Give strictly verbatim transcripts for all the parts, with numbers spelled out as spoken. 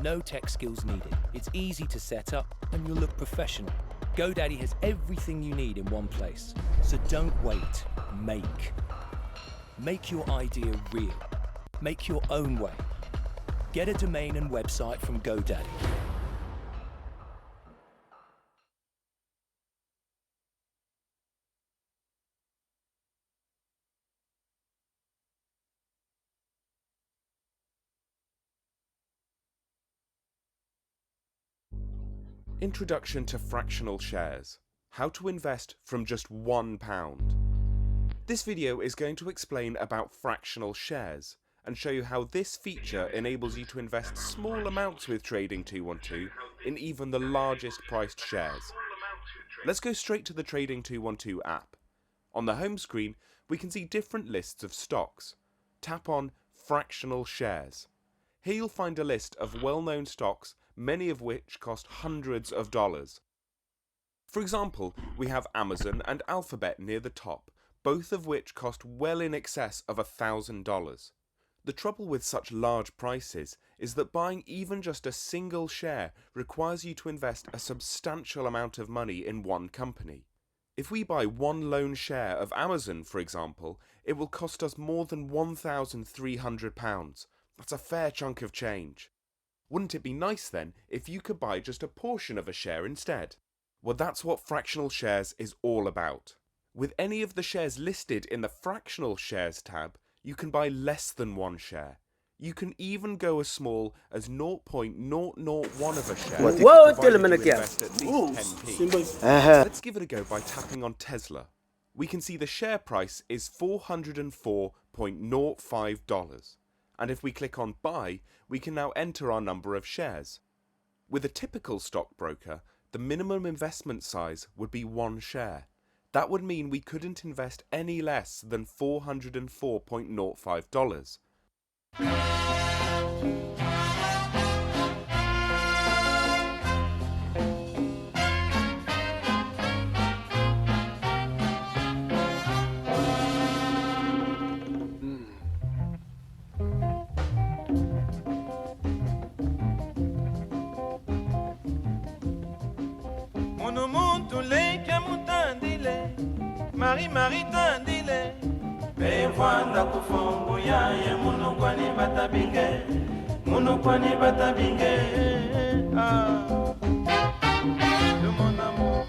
No tech skills needed. It's easy to set up and you'll look professional. GoDaddy has everything you need in one place. So don't wait. Make. Make your idea real. Make your own way. Get a domain and website from GoDaddy. Introduction to fractional shares. How to invest from just one pound. This video is going to explain about fractional shares and show you how this feature enables you to invest small amounts with Trading two one two in even the largest priced shares. Let's go straight to the Trading two one two app. On the home screen, we can see different lists of stocks. Tap on Fractional Shares. Here you'll find a list of well-known stocks, many of which cost hundreds of dollars. For example, we have Amazon and Alphabet near the top, both of which cost well in excess of a thousand dollars. The trouble with such large prices is that buying even just a single share requires you to invest a substantial amount of money in one company. If we buy one lone share of Amazon, for example, it will cost us more than one thousand three hundred pounds. That's a fair chunk of change. Wouldn't it be nice then if you could buy just a portion of a share instead? Well, that's what fractional shares is all about. With any of the shares listed in the fractional shares tab, you can buy less than one share. You can even go as small as nought point nought nought one of a share. Whoa, provided you invest at least ten P. Let's give it a go by tapping on Tesla. We can see the share price is four hundred and four point nought five dollars. And if we click on buy, we can now enter our number of shares. With a typical stockbroker, the minimum investment size would be one share. That would mean we couldn't invest any less than four hundred and four point nought five dollars. Munu muntu nleke amutandile, Marie Marie tandile. Bevwanda ku fongo yaye, munu kwani bata binge, munu kwani bata binge. Ah. Lumona mo.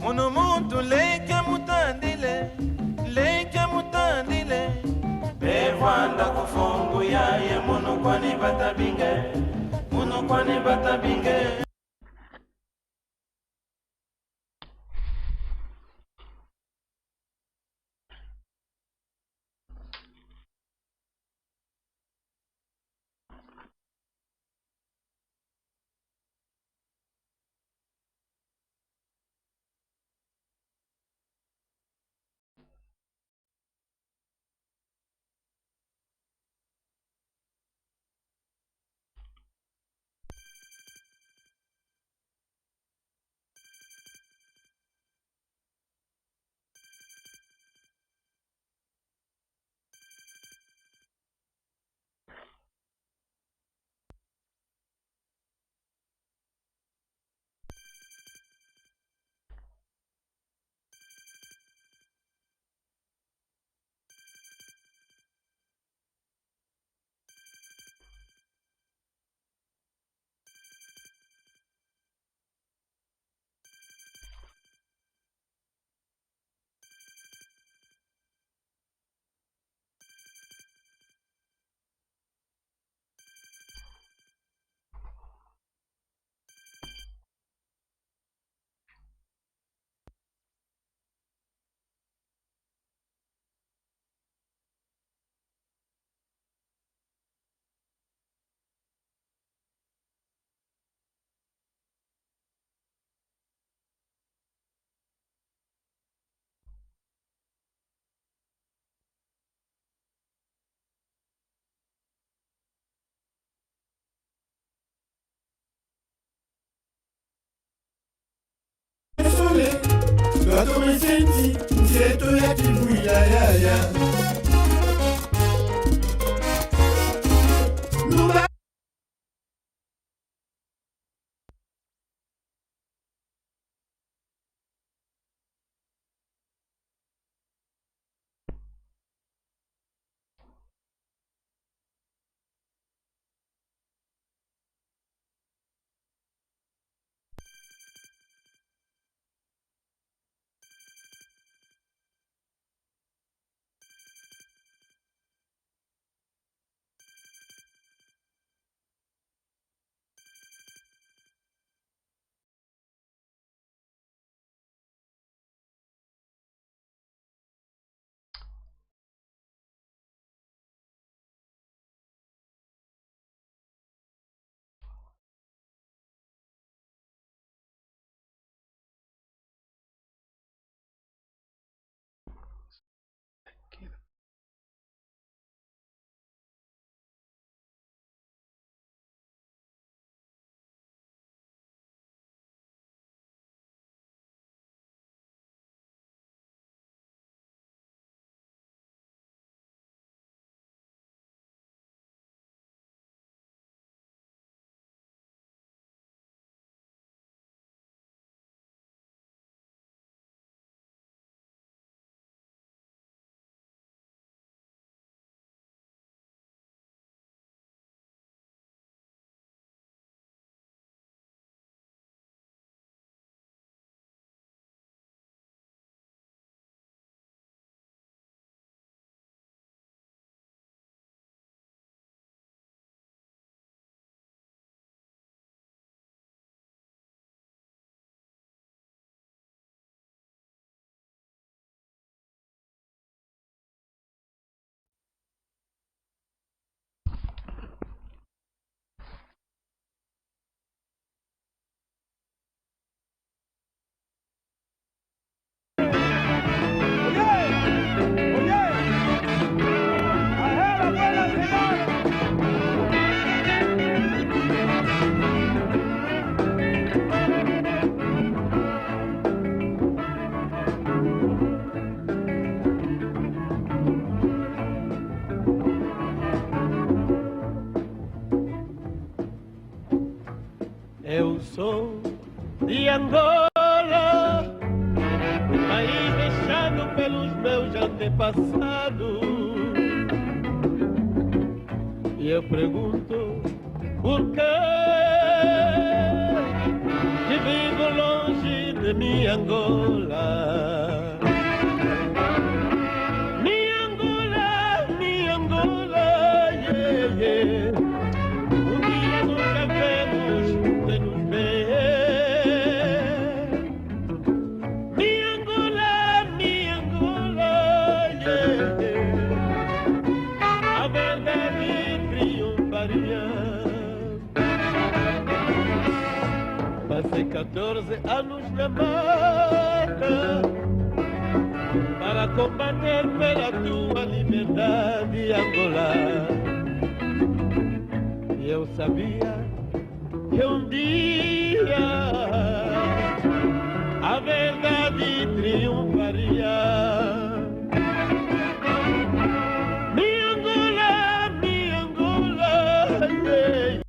Munu muntu nleke amutandile, nleke amutandile. Bevwanda ku fongo yaye, munu kwani bata binge, munu kwani bata binge. Adolescente, nzeto ya kibwila yaya. Luba. Eu sou de Angola, país deixado pelos meus antepassados. E eu pergunto, por que que vivo longe de minha Angola? Minha Angola, minha Angola, yeah, yeah. Um dia nos devemos de nos ver. Minha Angola, minha Angola, yeah, yeah. A verdade triunfaria. Passei catorze anos na mata para combater pela tua liberdade, Angola. E eu sabia que um dia a verdade triunfaria. Minha Angola, minha Angola, yeah.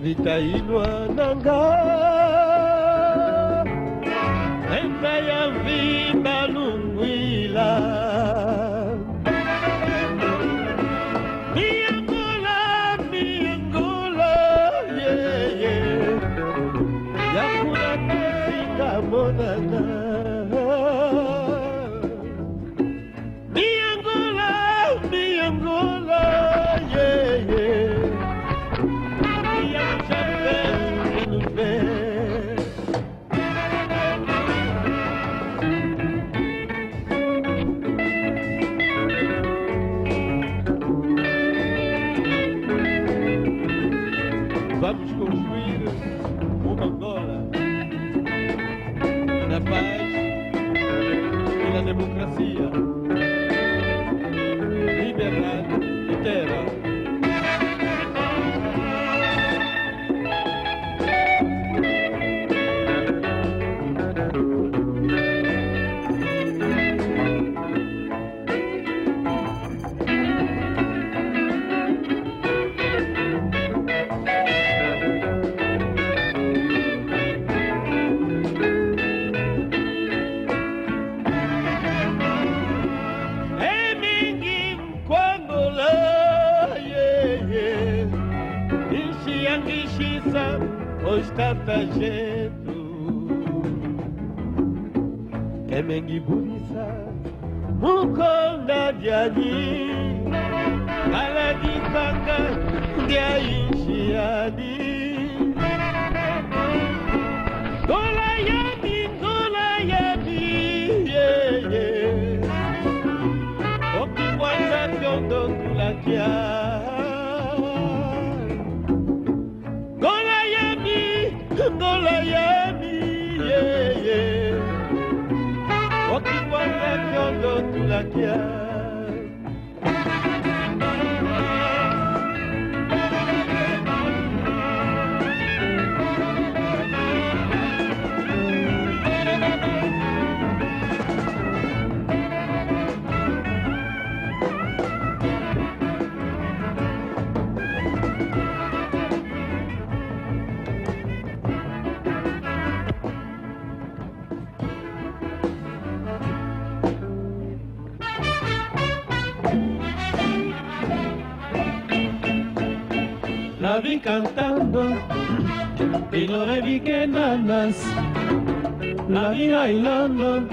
Vita inwa na nga, enda ya mvimba lungwila. Miyangola, miyangola, yeah, yeah. Ya kuna te singa monana. Mi Angola, mi Angola, yeah, yeah. Mi Angola, mi Angola. Vamos construir uma Angola na paz e na democracia. Liberdade e terra. E mingi nkwa Angola, yeah, yeah. Insi yangishisa os tata jetu. E mengi bubisa mu konda diani, kala dipanga dia insi yani. Ngola yami, ngola yami, yeah, yeah. Oki kwanza kiondo kulakia. Ngola yami, ngola yami, yeah, yeah. Oki kwanza kiondo kulakia. La vie cantando, y lo de Viquenanas. La vie bailando,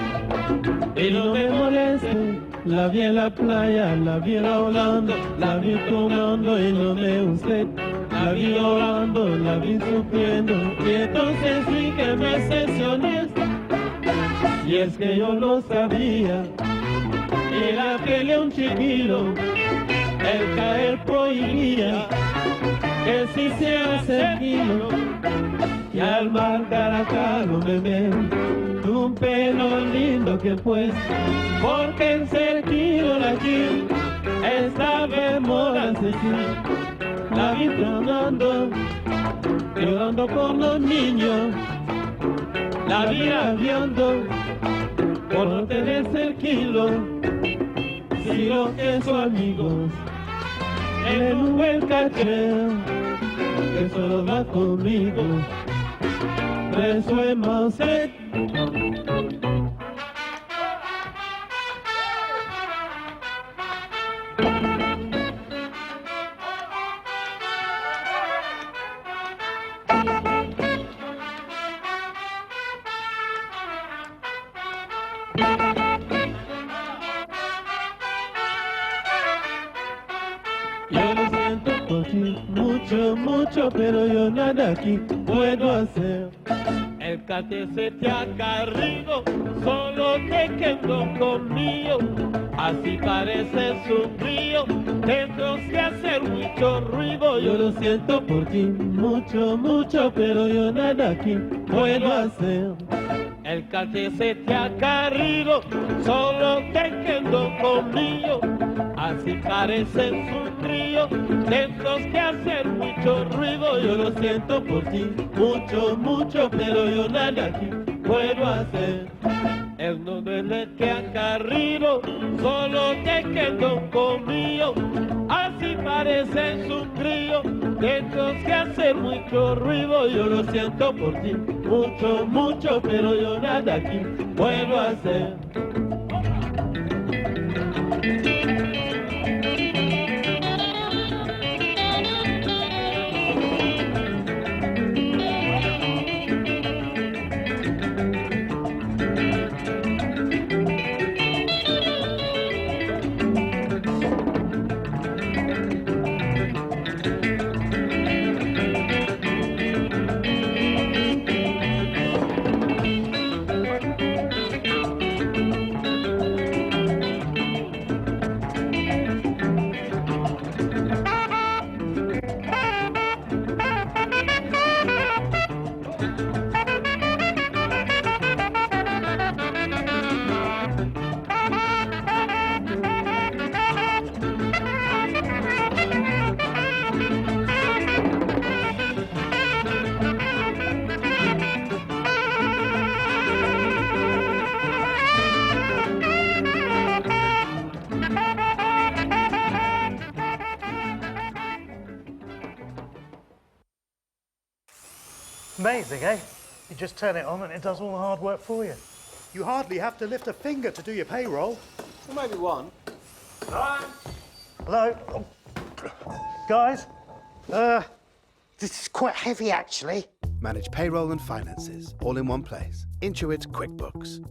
y no me moleste. La vi en la playa, la vi en la Holanda, la vi tomando y no me usted. La vi llorando, la vi sufriendo, y entonces vi que me decepcioné. Y es que yo lo sabía, el aquel un chiquillo, el caer prohibía, que si se hace kilo. Y al mar Caracalo me ve, un pelo lindo que pues, porque en Serquillo la Gil, esta vez mola Serquillo. La vi caminando, llorando por los niños, la vi rabiando por no tener Serquillo. Si lo que su amigos en un buen caché, que solo va conmigo. Resuelva usted. Yo lo siento por ti mucho, mucho, pero yo nada aquí puedo hacer. El K T C te ha carrido, solo te quedó conmigo. Así pareces un río, tendrás que hacer mucho ruido. Yo lo siento por ti mucho, mucho, pero yo nada aquí puedo hacer. El K T C te ha carrido, solo te quedó conmigo. Así pareces un río, tendrás que hacer mucho ruido. Yo lo siento por ti mucho, mucho, pero yo nada aquí puedo hacer. El nombre de que ha carrido, solo te quedó conmigo. Así Pareces un grillo, de estos que hace mucho ruido, yo lo siento por ti, mucho, mucho, pero yo nada aquí puedo hacer. Amazing, eh? You just turn it on and it does all the hard work for you. You hardly have to lift a finger to do your payroll. Well, maybe one. Hello? Oh. Guys? Uh, this is quite heavy, actually. Manage payroll and finances all in one place. Intuit QuickBooks.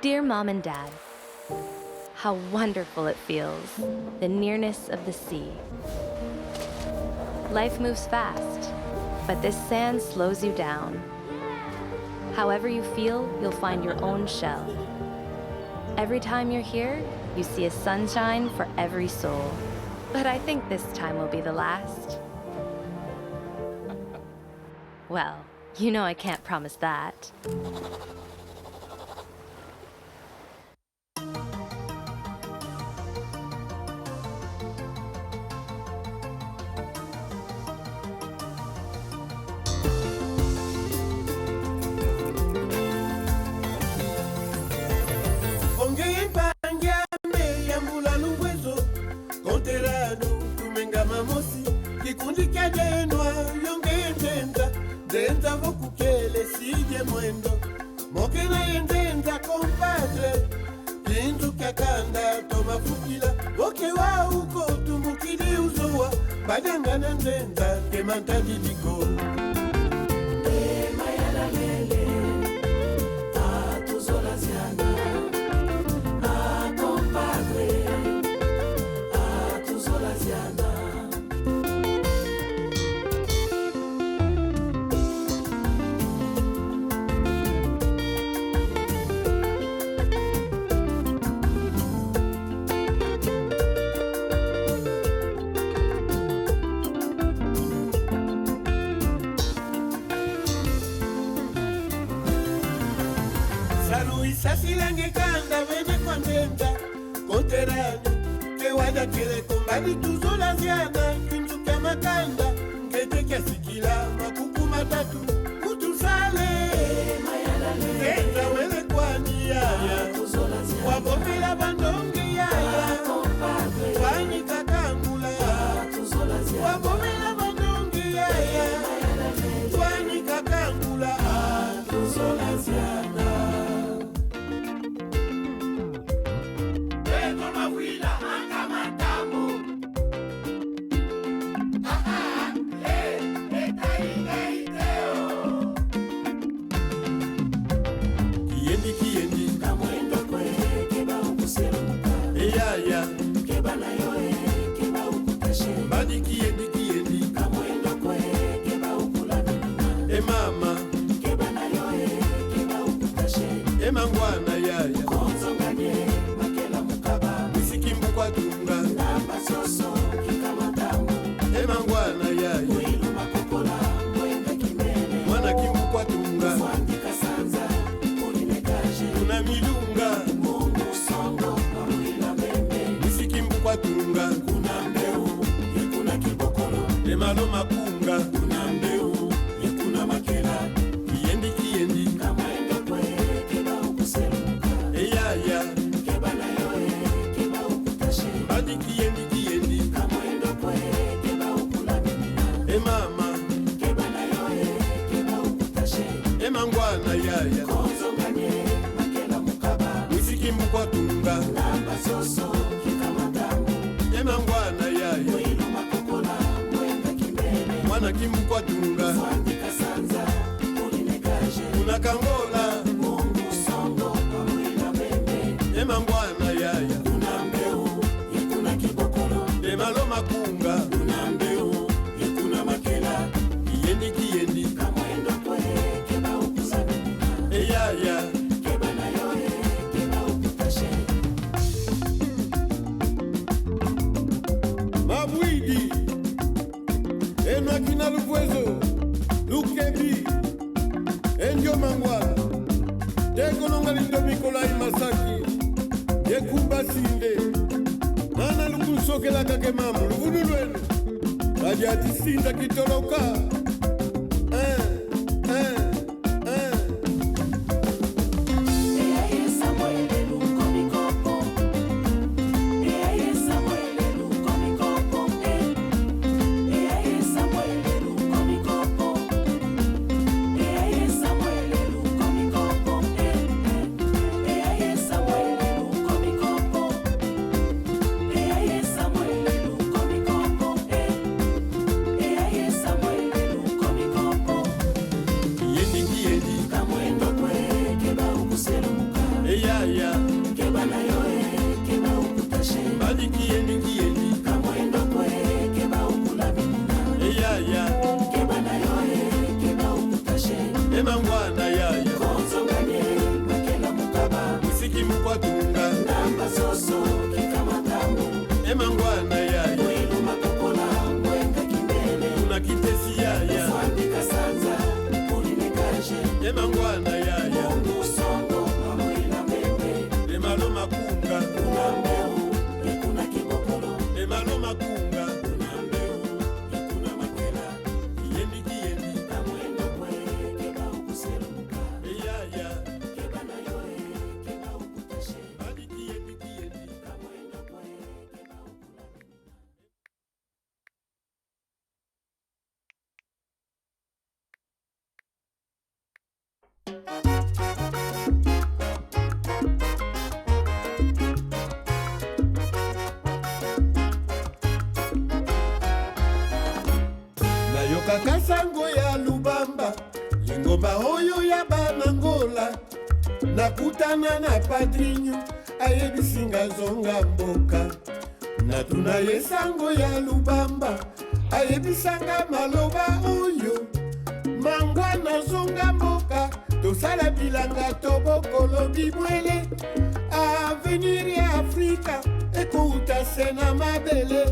Dear Mom and Dad, how wonderful it feels, the nearness of the sea. Life moves fast, but this sand slows you down. However you feel, you'll find your own Shell. Every time you're here, you see a sunshine for every soul. But I think this time will be the last. Well, you know I can't promise that. Onge mpangi ame, yambula lungwezo, konterado, tumengama mosi, kikundi kia denwa, yonge nzenza, nzenza vo kukele, sije mwendo, mokena ye nzenza, compadre, kintu kia kanda, toma fukila, oke wa uko, tumbukidi uzowa, badiangana nzenza, ke mantadidi ko. E mayala lele, a tuzola ziana, a compadre, a tuzola ziana. Salu isasila nge kanda vene kwa nzenza, konterado, ke wadiakele ko mbadi tuzola ziana, kintu kia makanda, nkete kia sikila, makuku matatu, kutu sale. Nzenza wele kwani yaya, wavovela bandongi yaya, kwani kakangula, wavovela bandongi yaya, kwani kakangula, tuzola ziana. Beto mawila aka matambo. Ah, ah, eh, eh, tai, tai, teo. Kiyendi, kiyendi. Kamwendo kwe, keba ukusemuka. Eh, ya, ya. Keba na yo, eh, keba ukutashe. Mbadi kiyendi, kiyendi. Kamwendo kwe, keba ukula minuna. Eh, mama. Keba na yo, eh, keba ukutashe. E mangwana yaya. Konzo nganye, makela mukaba. Misiki mbu kwa tunga. Ndamba soso, kika matambu. E mangwana yaya. Mwilu makokola, mwenda kimene. Mwana kimbu kwa tunga. Swandi kasanza, kuni nekaje. Kuna milunga. Mungu songo, maruila meme. Misiki mbu kwa tunga. Kuna mbeu, ye kuna kibokolo. E malo makunga. Kuna mbeu, ye kuna makela. Kiyendi, kiyendi. Kamwe Kangola. Mungu Songo, Amwila Bembe. E mangwana yaya. Kuna Mbeu, ye kuna Kibokolo. E Malo Makunga. Kuna Mbeu, ye kuna Makela. Kiyendi, kiyendi. Kamwendo kwe, keba ukuzana. E yaya. Keba na yo, e, keba ukutashe. Mabwidi. Enwa kina luvwezo, lukebi, e ndio mangwana. Teko nonga lindo Nikolai Masaki, ye Kumba Sinde. Nana lukunsokela kake mamu, luvunu lwenu. Badiati sinda kitoloka. Eh, eh. Yendi, yendi. Kamwendo kwe, keba ukuselumuka. E yaya. Keba na yo, e, keba ukutashe. Badi kiyendi, kiyendi. Kamwendo kwe, keba ukulamina. E yaya. Keba na yo, e, keba ukutashe. E mangwana yaya. Konzo ngane, Makela Mukaba. Musiki Mukwatunga. Ndamba soso, kika matambu. E mangwana yaya. Mwilu Makakola, Mwenga Kimbele. Kuna Kitesi yaya. Fwandi Kasanza, Kuli Nekaje. E mangwana yaya. Mungu Songo, Amwila Bembe. E Malo Makunga. Kuna Mbeu, ye kuna Kibokolo. E Malo Makunga. Kuna Mbeu, ye kuna Makela. Kiyendi, kiyendi. Kamwendo kwe, keba ukuselumuka. E yaya. Keba na yo, e, keba ukutashe. Badi kiyendi, kiyendi. Kamwendo kwe, keba ukulamina. Nayokaka sango ya Lubamba, lingomba oyo ya bana Ngola. Nakutana na padrinho, ayebisi nga zonga mboka. Natuna ye sango ya Lubamba, ayebisa nga maloba oyo: mangwana, zonga mboka, tosala bilanga, tobokolo bibwele. Avenir ya Afrika ekouta se na mabele.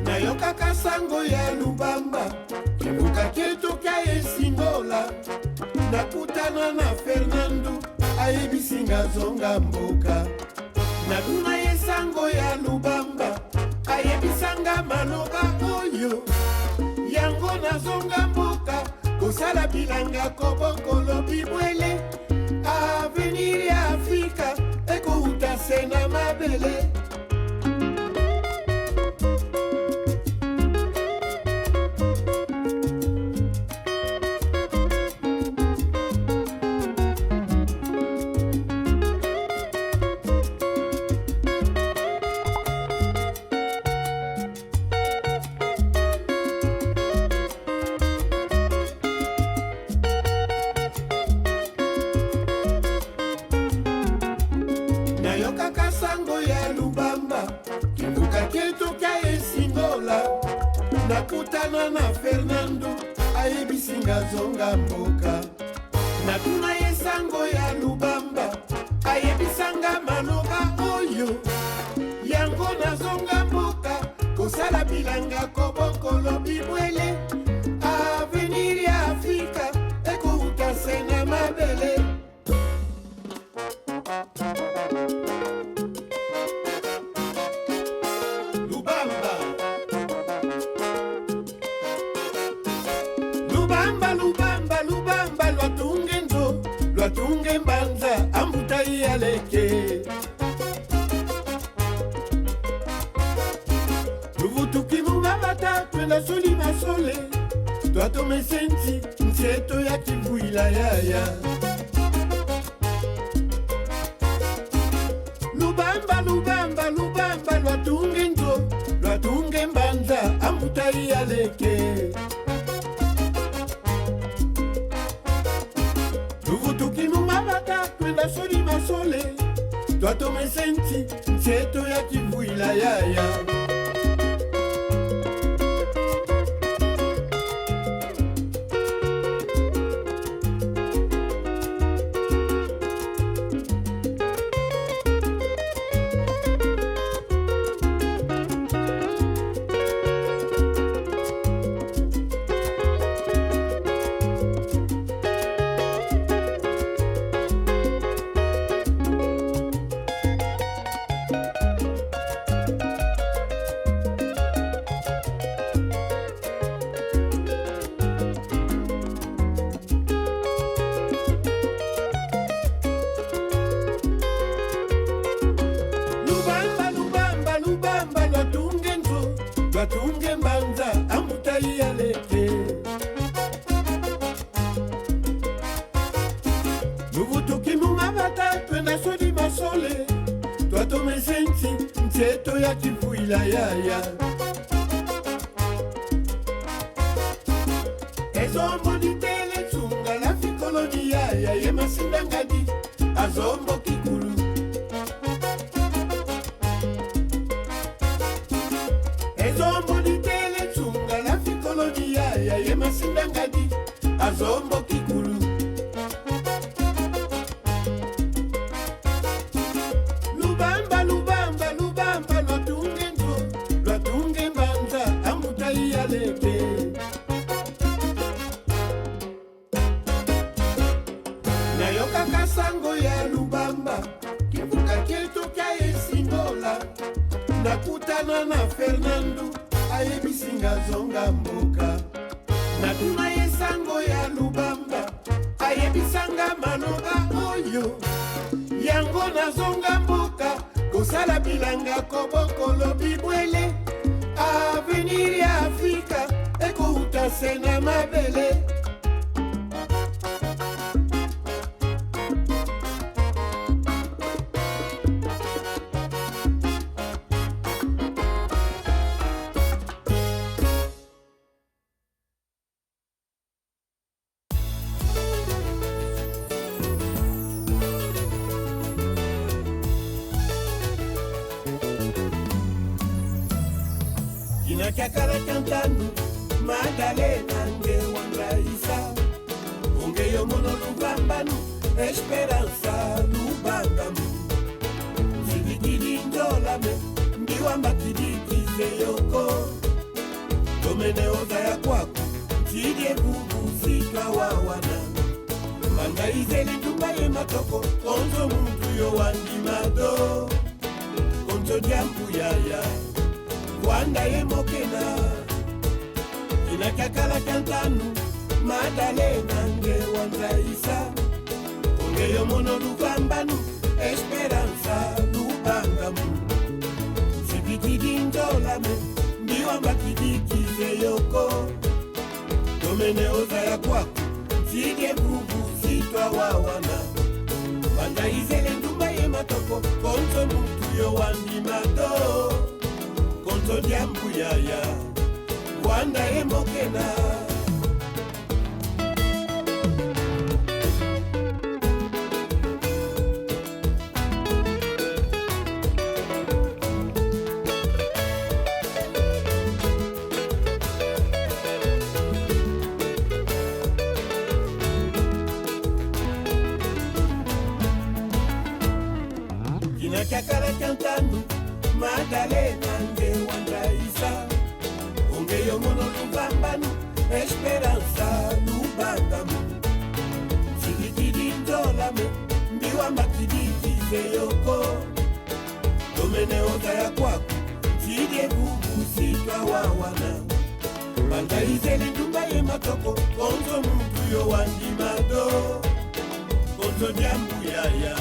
Nayokaka sango ya Lubamba, kimbuka kieto kia esi Ngola. Nakutana na Fernando, ayebisi nga zonga mboka. Natuna ye sango ya Lubamba, ayebisa nga maloba oyo: yango na zonga mboka, kosala bilanga, kobokolo bibwele. Avenir ya Afrika ekouta se na mabele. Nayokaka sango ya Lubamba, kimbuka kieto kia esi Ngola. Nakutana na Fernando, ayebisi nga zonga mboka. Natuna ye sango ya Lubamba, ayebisa nga maloba oyo: yango na zonga mboka, kosala bilanga, kobokolo bibwele. Avenir ya Afrika ekouta se na mabele. Lubamba. Lubamba, Lubamba, Lubamba, lwatunga e nzo, lwatunga e mbanza, ambuta Iyaleke. Luvutuki mu mabata, twenda suli masole, twatomese nsi, nsi eto ya Kivwila yaya. Lubamba, Lubamba, Lubamba, lwatunga e nzo, lwatunga e mbanza, ambuta Iyaleke. Luvutu Twenda sodi masole, twatomese nsi, nsi eto ya kivwila yaya. Lubamba, Lubamba, Lubamba, lwatunge nzo, lwatunge mbanza, ambuta Iyaleke. Luvutuki mu mavata, twenda sodi masole, twatomese nsi, nsi eto ya kivwila yaya. E Zombo ditele nsunga la fikoloni yaya ye Masinda Ngadi, a Zombo kikulu. E Zombo ditele nsunga la fikoloni yaya ye Masinda Ngadi, a Zombo kikulu. Lubamba, Lubamba, Lubamba, lwatunge nzo, lwatunge mbanza, ambuta Iyaleke. Nayokaka sango ya Lubamba, kimvuka kieto kia Esingola. Nakutana na Fernando, ayebisi nga zonga mboka. Natuna ye sango ya Lubamba, ayebisa nga maloba oyo. Yango nazonga mboka, kosala bilanga, kobokolo bibwele. Avenir ya Afrika ekouta se na mabele. Kina kiakala kia ntanu, Madalena nge wangayisa. O nge yo mono Luvambanu, Esperança Lubanganu. Nzibikidi nzola me, mbiwa mbakidi kize yo ko. Tomene oza ya kwaku, nzidi e vuvu si twawawana. Manga izele ndumba ye matoko, konzo muntu yo wandima do. Konzo diambu yaya, vwanda ye mokena. Kina kiakala kia ntanu, Madalena nge wangayisa. O nge yo mono Luvambanu, Esperança Lubanganu. Nzibikidi nzola me, mbiwa mbakidi kize yo ko. Tomene oza ya kwaku, nzidi e vuvu si twawawana. Vwanda izele ndumba ye matoko, konzo muntu yo wandima do. Konzo diambu yaya, vwanda ye mokena. Kina kiakala kia ntanu, Madalena nge wangayisa. O nge yo mono Luvambanu, Esperança Lubanganu. Nzibikidi nzola me, mbiwa mbakidi kize yo ko. Tomene oza ya kwaku, nzidi e vuvu si twawawana. Vwanda izele ndumba ye matoko, konzo muntu yo wandima do. Konzo diambu yaya,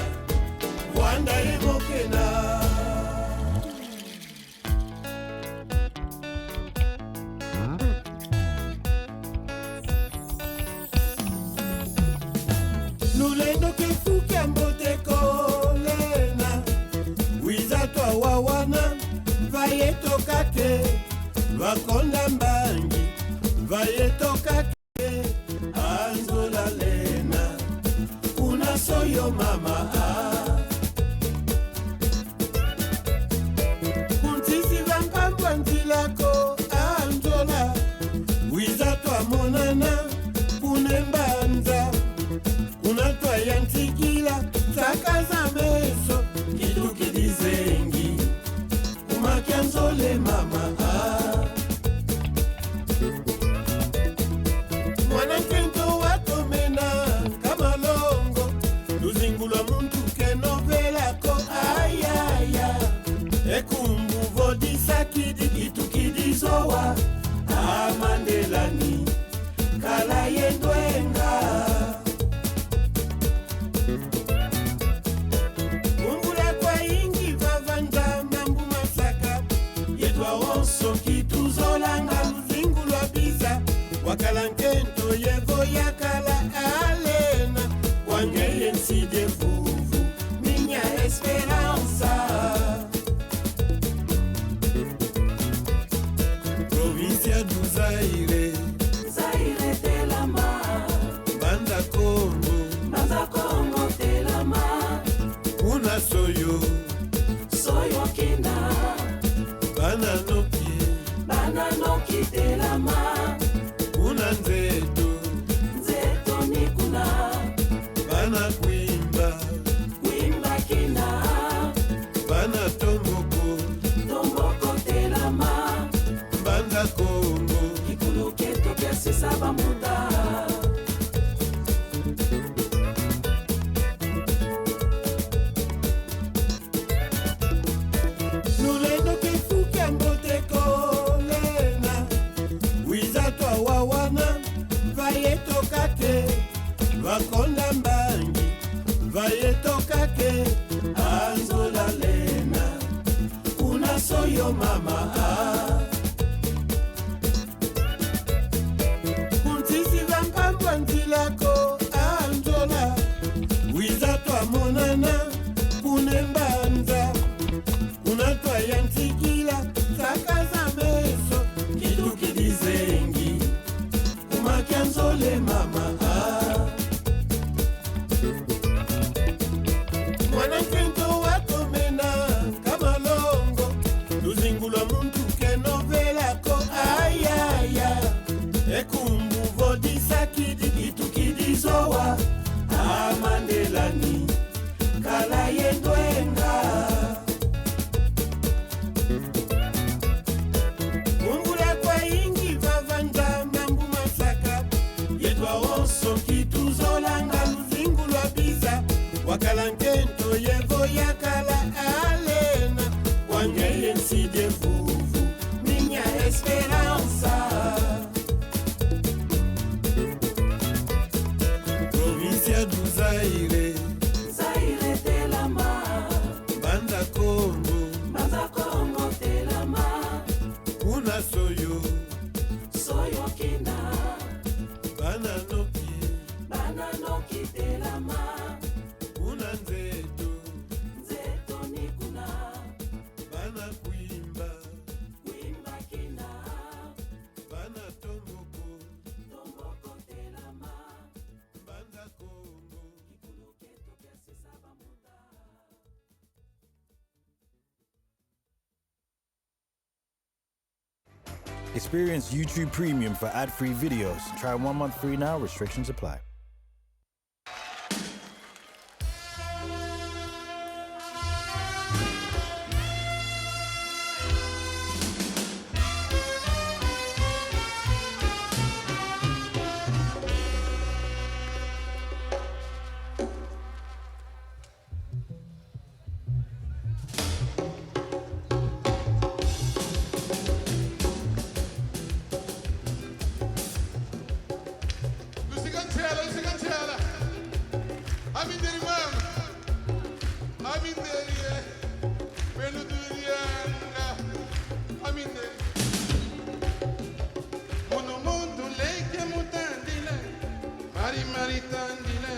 vwanda ye mokena. Lulendo ke fu kia mbote kolena. Wiza twawawana, va yeto kake. Lwakonda mbangi, va yeto kake. A nzola lena, kuna so yo ma Mama, ah. Ku nsizi va mpambwa nzila ko, ah, nzola. Wiza twamonana, kuna Mbanza. Kuna twayantikila, sakaza meso, kitukidi zengi. Kuma kia nzole mama, ah. Mwana nkento watomena nkama longo, luzingu lwa muntu ke novela ko, ayaya. E nkumbu vo disakidi kitukidi zowa, amandelani. Kala ye ndwenga. Mu mbula kwayingi vava nda mambu masaka. Yeto awonso kituzolanga luzingu lwa biza. Wakala nkento ye vo yakala alena. Kwa ngeye nsi dia vuvu, Minha Esperança. Província do Zaire. Zaire, telama. Mbanza Kongo. Mbanza Kongo, telama. Kuna Soyo. Soyo, kina. Bana Noki. Bana Noki, telama. Kuna Nzeto. Nzeto ni kuna. Bana Kwimba. Kwimba, kina. Bana Tomboko. Tomboko, telama. Mbanza Kongo. Kikulu kieto kiasisa bambuta. Lulendo ke fu kia mbote ko lena. Wiza twawawana, va yeto kake. Vakonda mbangi, va yeto kake. Ah, nzola lena. Kuna Soyo mama, ah. Ku nsizi va mpambwa nzila ko, ah, nzola. Wiza twamonana, kuna Mbanza. Kuna twayantikila, sakaza meso, kitukidi zengi. Kuma kia nzole mama, ah. Mwana nkento watomena nkama longo, luzingu lwa muntu ke novela ko, ayaya. E nkumbu vo disakidi kitukidi zowa, amandelani. Kala ye ndwenga. Mu mbula kwayingi vava nda mambu masaka. Yeto awonso kituzolanga luzingu lwa biza. Wakala nkento ye vo yakala alena. Kwa ngeye nsi dia vuvu, Minha Esperança. Província do Zaire. Zaire, telama. Mbanza Kongo. Mbanza Kongo, telama. Kuna Soyo. Soyo, kina. Bana Noki. Bana Noki, telama. Kuna Nzeto. Nzeto ni kuna. Bana Kwimba. Kwimba, kina. Bana Tomboko. Tomboko, telama. Mbanza Kongo. Kikulu kieto kiasisa bambuta. Experience YouTube Premium for ad-free videos. Try one month free now. Restrictions apply. Lusika ntela, lusika ntela. Amindele mama. Amindele ye. Pelo do Yanga. Amindele. Mono muntu leke mutandile. Mari, mari tandile.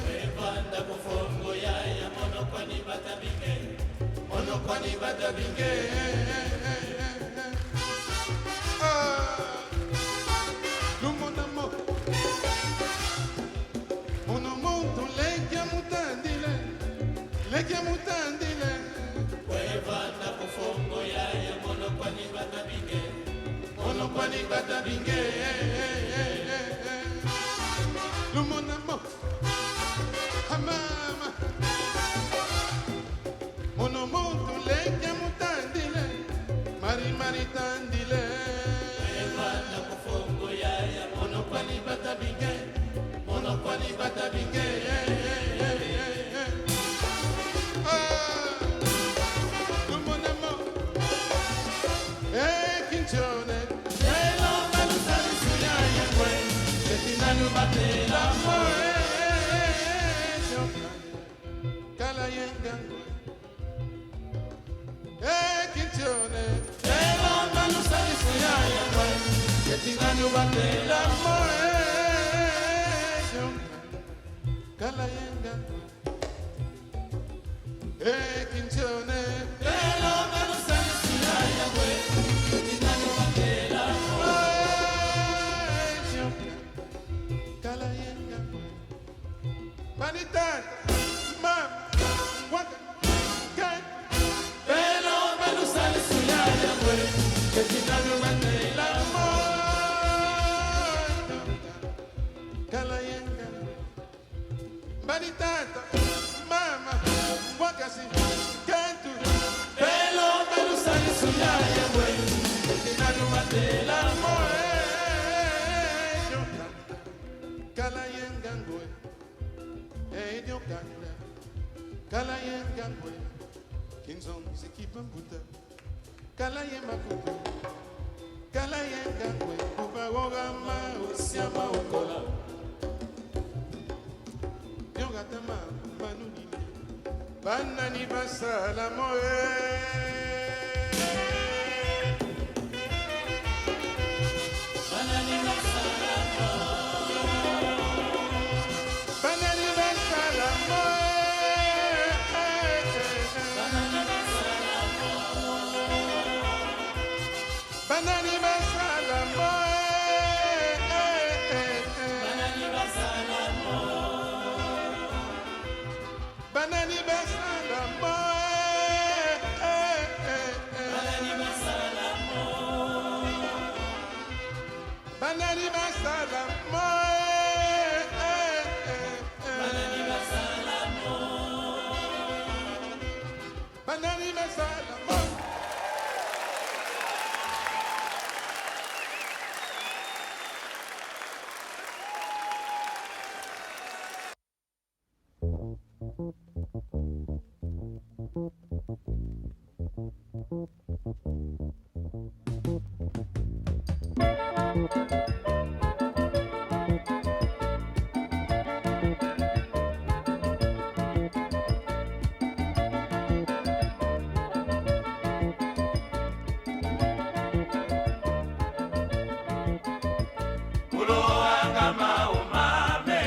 Wevanda kufongo yaya, mono kwani bata binge. Mono kwani bata binge. Ah, lumona mo. Mono muntu leke mutandi. Eke mutandile. Wevana ku Fongo yaya, mono kwani bata binge. Mono kwani bata binge. Lumona mo. Ha mama. Mono muntu leke mutandile. Mari mari tandile. Wevana ku Fongo yaya, mono kwani bata binge. Mono kwani bata binge. Ah, lumona mo. Eh, Kintsone. Lelo balusa lisu yaya ngwe. Keti nanu batela mo, eh, eh, eh, eh. Kala yenga ngwe. Eh, Kintsone. Lelo balusa lisu yaya ngwe. Keti nanu batela mo, eh, eh, eh, eh. Kala yenga ngwe. Eh, Kintsone. Lelo balusa lisu yaya ngwe. Keti nanu batela mo, eh, eh, eh. Kala yenga ngwe. Bani tata, mama, waka, ke. Lelo balusa lisu yaya ngwe. Keti nanu batela mo. Kala yenga. Bani tata, mama, waka si, kentu. Lelo balusa lisu yaya ngwe. Keti nanu batela mo, eh, eh, eh. Kala yenga ngwe. Eh, idio kanda. Kala yenga ngwe. Kinzonzi kibambuta. Kala ye makutu. Kala yenga ngwe. Kuba woga ma usia ma ukola. Yoga tama manuni. Banani basala mo, eh? Banani basala mo? Banani basala mo, eh? Banani basala mo? Banani basala mo, eh? Banani basala mo? Banani basala mo, eh, eh, eh, eh? Banani basala mo? Banani basala mo, eh, eh, eh, eh? Banani basala mo? Banani basala mo? Kuluangama umame.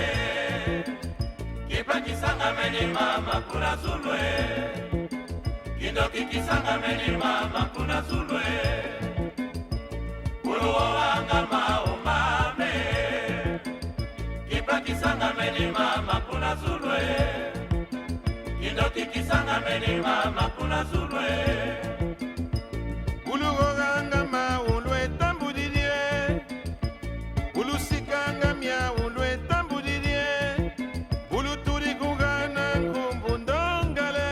Kimpa kisangamene mama kuna zulu e. Kindoki kisangamene mama kuna zulu e. Kuluangama umame. Kimpa kisangamene mama kuna zulu e. Kindoki kisangamene mama kuna zulu e. Kuluangama ulwe tambudidie. Ulusikanga mia ulwe tambudidie. Ulutudi kugana nkumbu ndongale.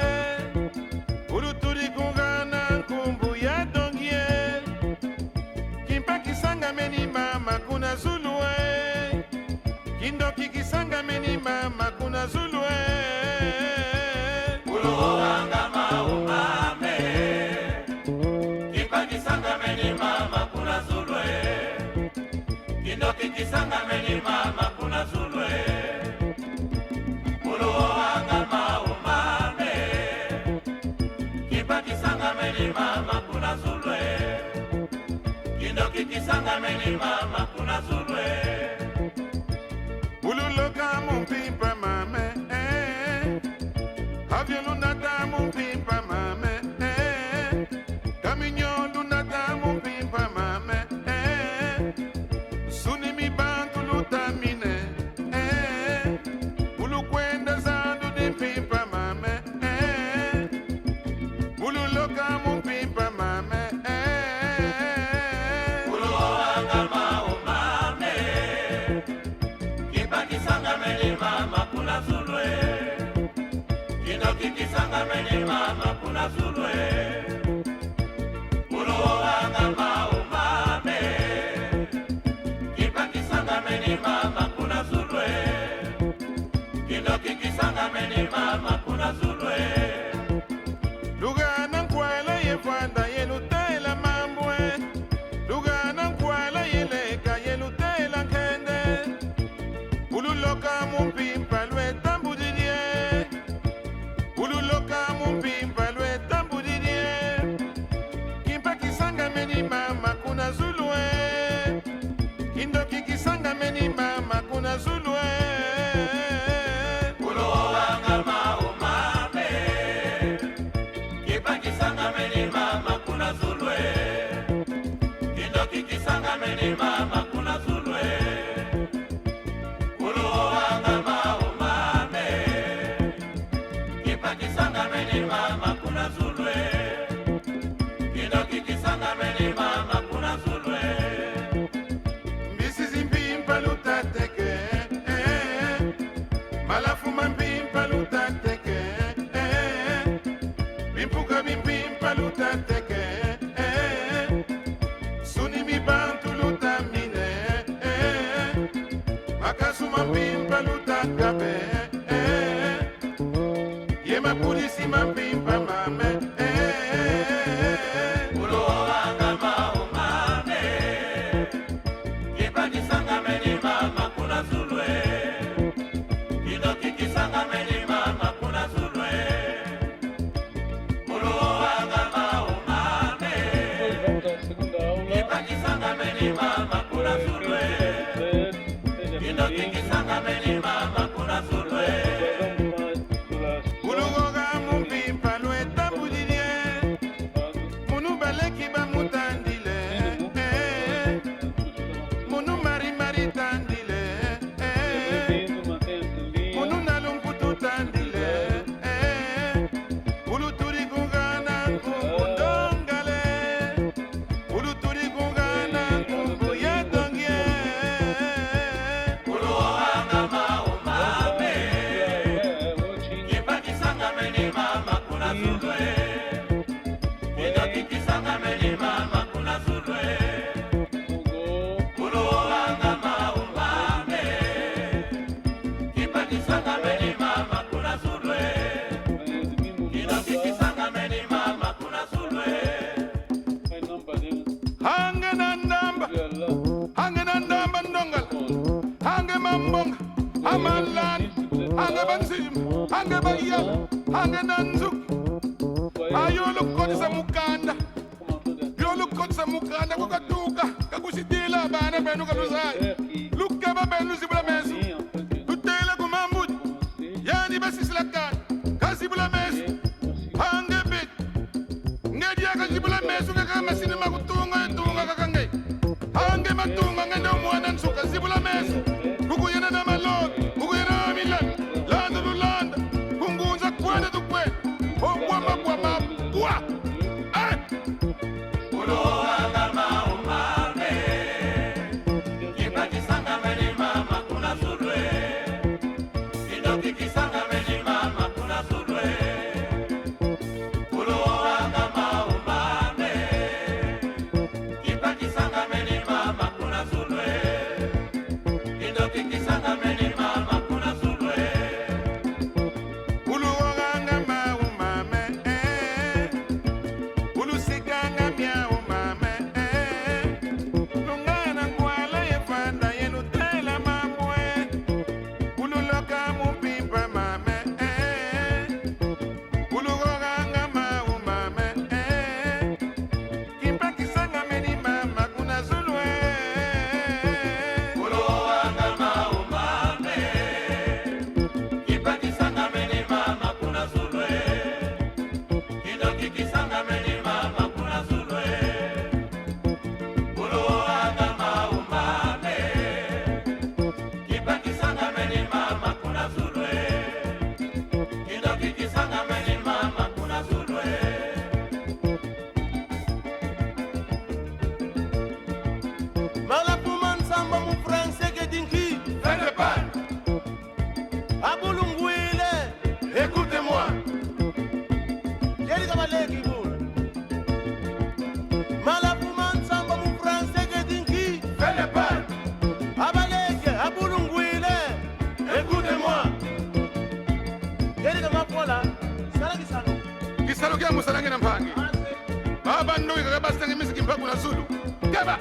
Ulutudi kugana nkumbu ya dongie. Kimpa kisangamene mama kuna zulu e. Kindoki kisangamene mama kuna zulu e. Kuluangama umame. Kimpa kisangamene mama kuna zulu e. Kindoki kisangamene mama kuna zulu e. Kuluangama umame. Kimpa kisangamene mama kuna zulu e. Kindoki kisangamene mama kuna zulu e. Ululoka mu mpimpa mama e. Avion lunata mu mpimpa mama e. Camion lunata mu mpimpa mama e. Suni mi bantu lutamine e. Ulukwenda zandu di mpimpa mama e. Kindoki kisangamene mama kuna zulu e. Uluwanga mau mame. Kimpa kisangamene mama kuna zulu e. Kindoki kisangamene mama kuna zulu e. Lugana nkwela ye vwanda ye lutela mambu e. Lugana nkwela ye leka ye lutela nkende. Ululoka mu mpimpa lweta mbudidi e. Ululoka mu mpimpa lweta mbudidi e. Kimpa kisangamene mama kuna zulu e. Kindoki kisangamene mama kuna zulu e. Uluwanga mau mame. Kimpa kisangamene mama kuna zulu e. Kindoki kisangamene mama kuna zulu e. Uluwanga mau mame. Kimpa kisangamene mama kuna zulu e. Kindoki kisangamene mama kuna zulu e. Mbisi zi mpimpa lutateke, eh. Malafu ma mpimpa lutateke, eh. Bimpuka bi mpimpa lutateke, eh. Nsuni mi bantu lutamine, eh. Makasu ma mpimpa lutakabe, eh. Ye mapudisi ma mpimpa mame, eh. Uluwanga mau mame. Kimpa kisangamene mama kuna zulu e. Kindoki kisangamene mama kuna zulu e. Uluwanga mau mame. Kimpa kisangamene mama kuna zulu e. Kindoki kisangamene mama kuna zulu e. Uluwoga mu mpimpa lweta mbudidi e. Munu baleki bamutandile, eh. Munu mari mari tandile, eh. Munu na lumputu tandile, eh. Ulutudi kungana nkumbu ndongale. Ulutudi kungana nkumbu ye tongie. Uluwanga mau mame. Kimpa kisangamene mama kuna zulu e. Kindoki kisangamene mama kuna zulu e. Uluwanga mau mame. Kimpa kisangamene mama kuna zulu e. Kindoki kisangamene mama kuna zulu e. Hange na ndamba, hange na ndamba ndongala, hange mambonga, amalani, hange banzimbu, hange bayala, hange na nzuki. Ayo lukotisa mukanda. Yo lukotisa mukanda ku katuka, kakusitila bana benu ka luzayi. Lukeba benu zibula meso. Lutela ku mambudi. Yandi basisila kanda. Kazibula meso. Hange beti. Nge diaka zibula meso kaka masini ma kutunga, tunga kaka nge. Hange matunga nge nde mwana nsuka zibula meso. Kuku yena na malobi, kuku yena na milatu. Landa lulanda. Kungunza kwenda tukwenda. Obwa mabwa mabwa. Eh! Uluwanga mau mame. Kimpa kisangamene mama kuna zulu e. Kindoki kisangamene mama kuna zulu e. Uluwanga mau mame. Kia musalange na mpangi. Baba ndoki kaka basi tangi misi kimpaku na zulu. Keba.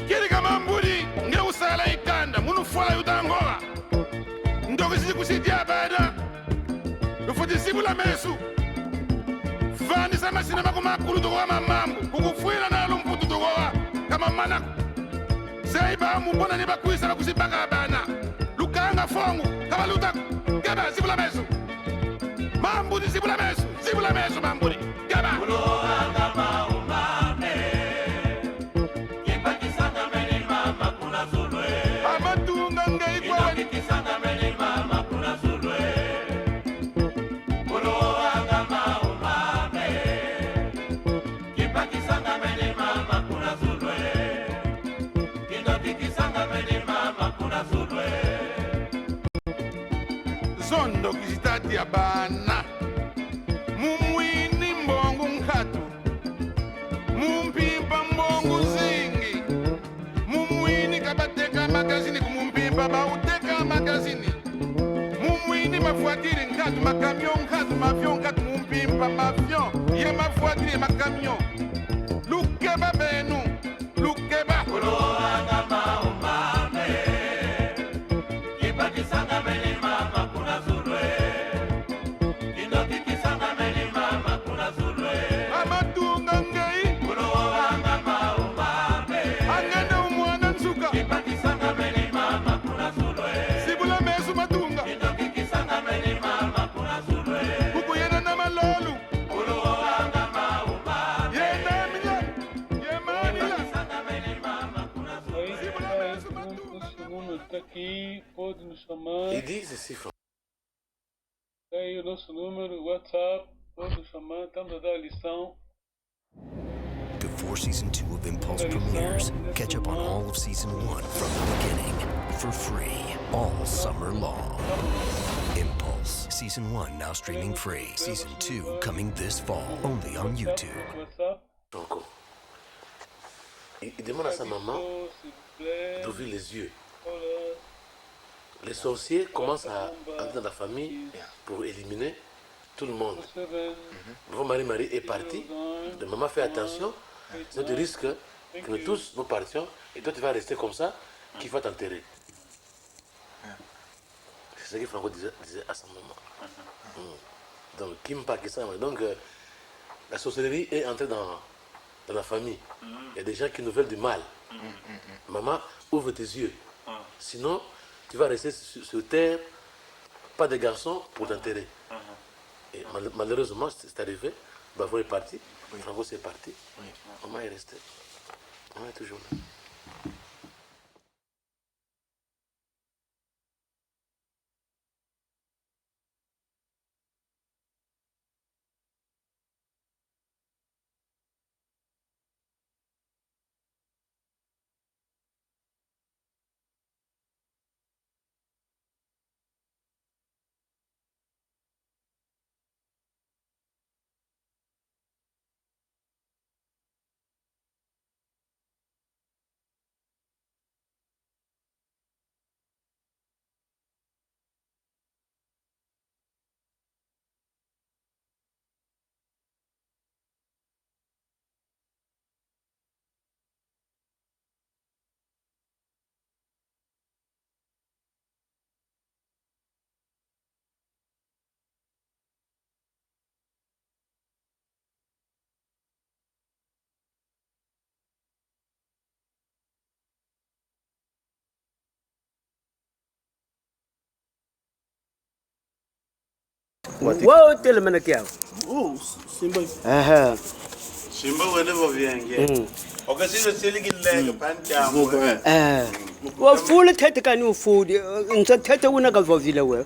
Kiri kama mbudi, nge usala ikanda, munu fwala yuta ngora. Ndoki zikusi dia bana. Lufweti zibula meso. Vandisa masina maku makulu tukowa ma mambu. Kukufwila na lumputu tukowa. Kama mana. Zeyi ba mu bona ni bakwisa bakusi baka bana. Lukanga fongu. Kaba luta. Keba zibula meso. Mambu ni zibula meso. Zibula meso mambu ni. Keba. Amatunga nge ikwa. Zondo kizitati ya bana. Mumwini mbongo nkatu. Mumpimpa mbongo zingi. Mumwini kabateka magazini ku mumpimpa bauteka magazini. Mumwini mavoitures nkatu, macamion nkatu, mavion nkatu, mumpimpa mavion ye mavoitures ye macamion. Lukeba benu, lukeba. Amatunga nge. Angende umwana nsuka. Zibula meso matunga. Kuku yena na malolu. Yena minya. Ye manila. Zibula meso matunga. Ele diz assim, Aí o nosso número, WhatsApp, pode chamar, estamos a dar a lição. Before season two of Impulse premieres, catch up on all of season one from the beginning for free all summer long. Impulse season one now streaming free. Season two coming this fall only on YouTube. WhatsApp. Encore. Il, il demande à sa maman d'ouvrir les yeux. Les sorciers commencent à entrer dans la famille pour éliminer tout le monde. Votre mari, Marie est parti. De maman, fais attention. Sinon, tu risques que nous tous, nous partions. Et toi, tu vas rester comme ça, qu'il va t'enterrer. C'est ce que Franco disait, disait à sa maman. Mm. Donc, Kimpa qui ça, donc, euh, la sorcellerie est entrée dans, dans la famille. Il y a des gens qui nous veulent du mal. Maman, ouvre tes yeux. Sinon, tu vas rester sur, sur terre, pas de garçon pour t'enterrer. Et mal-, malheureusement, c'est, c'est arrivé. Bravo est parti. Franco, c'est parti. Maman est restée. Maman est toujours là. Wau telemena kiau. Oh, simba. Aha. Simba wene vovienge. Mm. Okasile sili kilenge panchamo. Eh. Wafula ntete kani ufudi. Eh, nza ntete una kavovile we.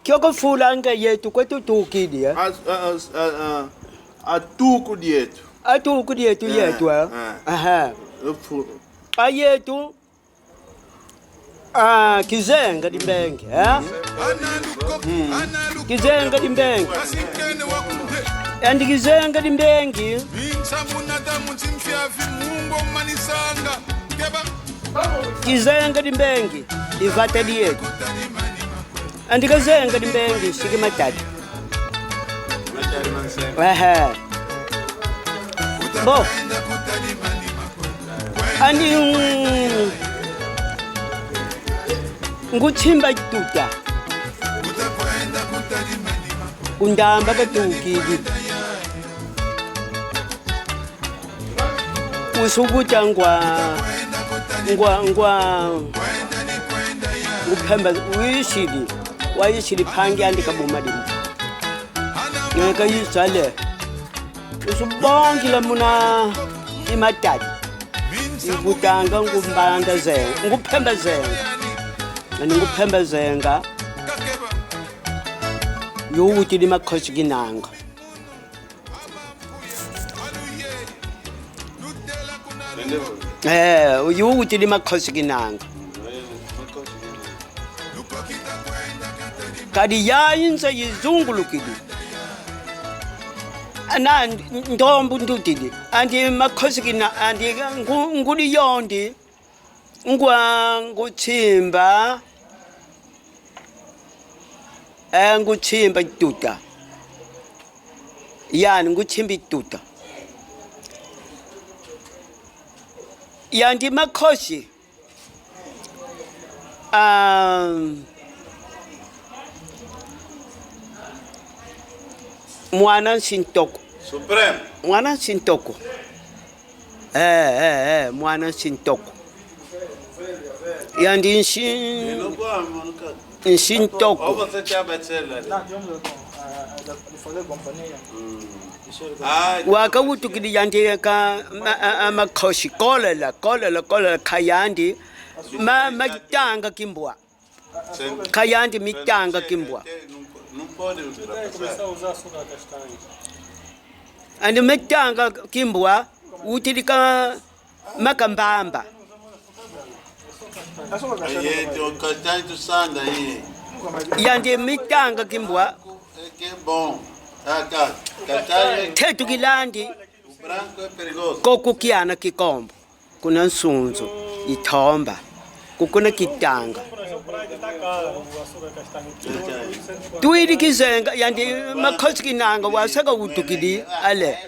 Kioko fula anga yetu kwetu tukidi, eh? A, a, a, a, a tuku dietu. A tuku dietu yetu, eh? Aha. Fu- A yetu. Ah, kizenga dimbenge, eh? Kizenga dimbenge. Andi kizenga dimbenge. Kizenga dimbenge. I vata dietu. Andi kazenga dimbenge, siki matadi. Ehe. Bo. Andi, mm, ngutimba tuta. Ku Ndamba katukidi. Usukuta ngwa, ngwa, ngwa, ngumpemba, wayisidi, wayisidi mpangi andi kabuma dimu. Ngeka yisale. Usubongila muna i matadi. Ikutanga ngumbanda zenga, ngumpemba zenga. Ani ngumpemba zenga. Yo wutidi Makosi Kinanga. Eh, uyu wutidi Makosi Kinanga. Kadi yayi nza yizungulukidi. Ana ndombu ndutidi. Andi Makosi Kina, andi ngu-, ngudi yondi. Ngwa ngutimba. Eh, ngutimba tuta. Yani ngutimbi tuta. Yandi Makosi. Ah, mwana Nsintoko. Supreme. Mwana Nsintoko. Eh, eh, eh, mwana Nsintoko. Yandi nsi-, Nsintoko. Waka wutukidi yandi ka ma-, a, a, Makosi, kolela, kolela, kolela, ka yandi ma-, matanga kimbwa. Ka yandi mitanga kimbwa. Andi mitanga kimbwa, wutidi ka Makambamba. Yandi mitanga kimbwa. Tetukilandi. Koko kiana kikombo. Kuna Nsunzu, Itomba. Kukuna kitanga. Twidi kizenga, yandi Makosi Kinanga wasaka wutukidi, ale.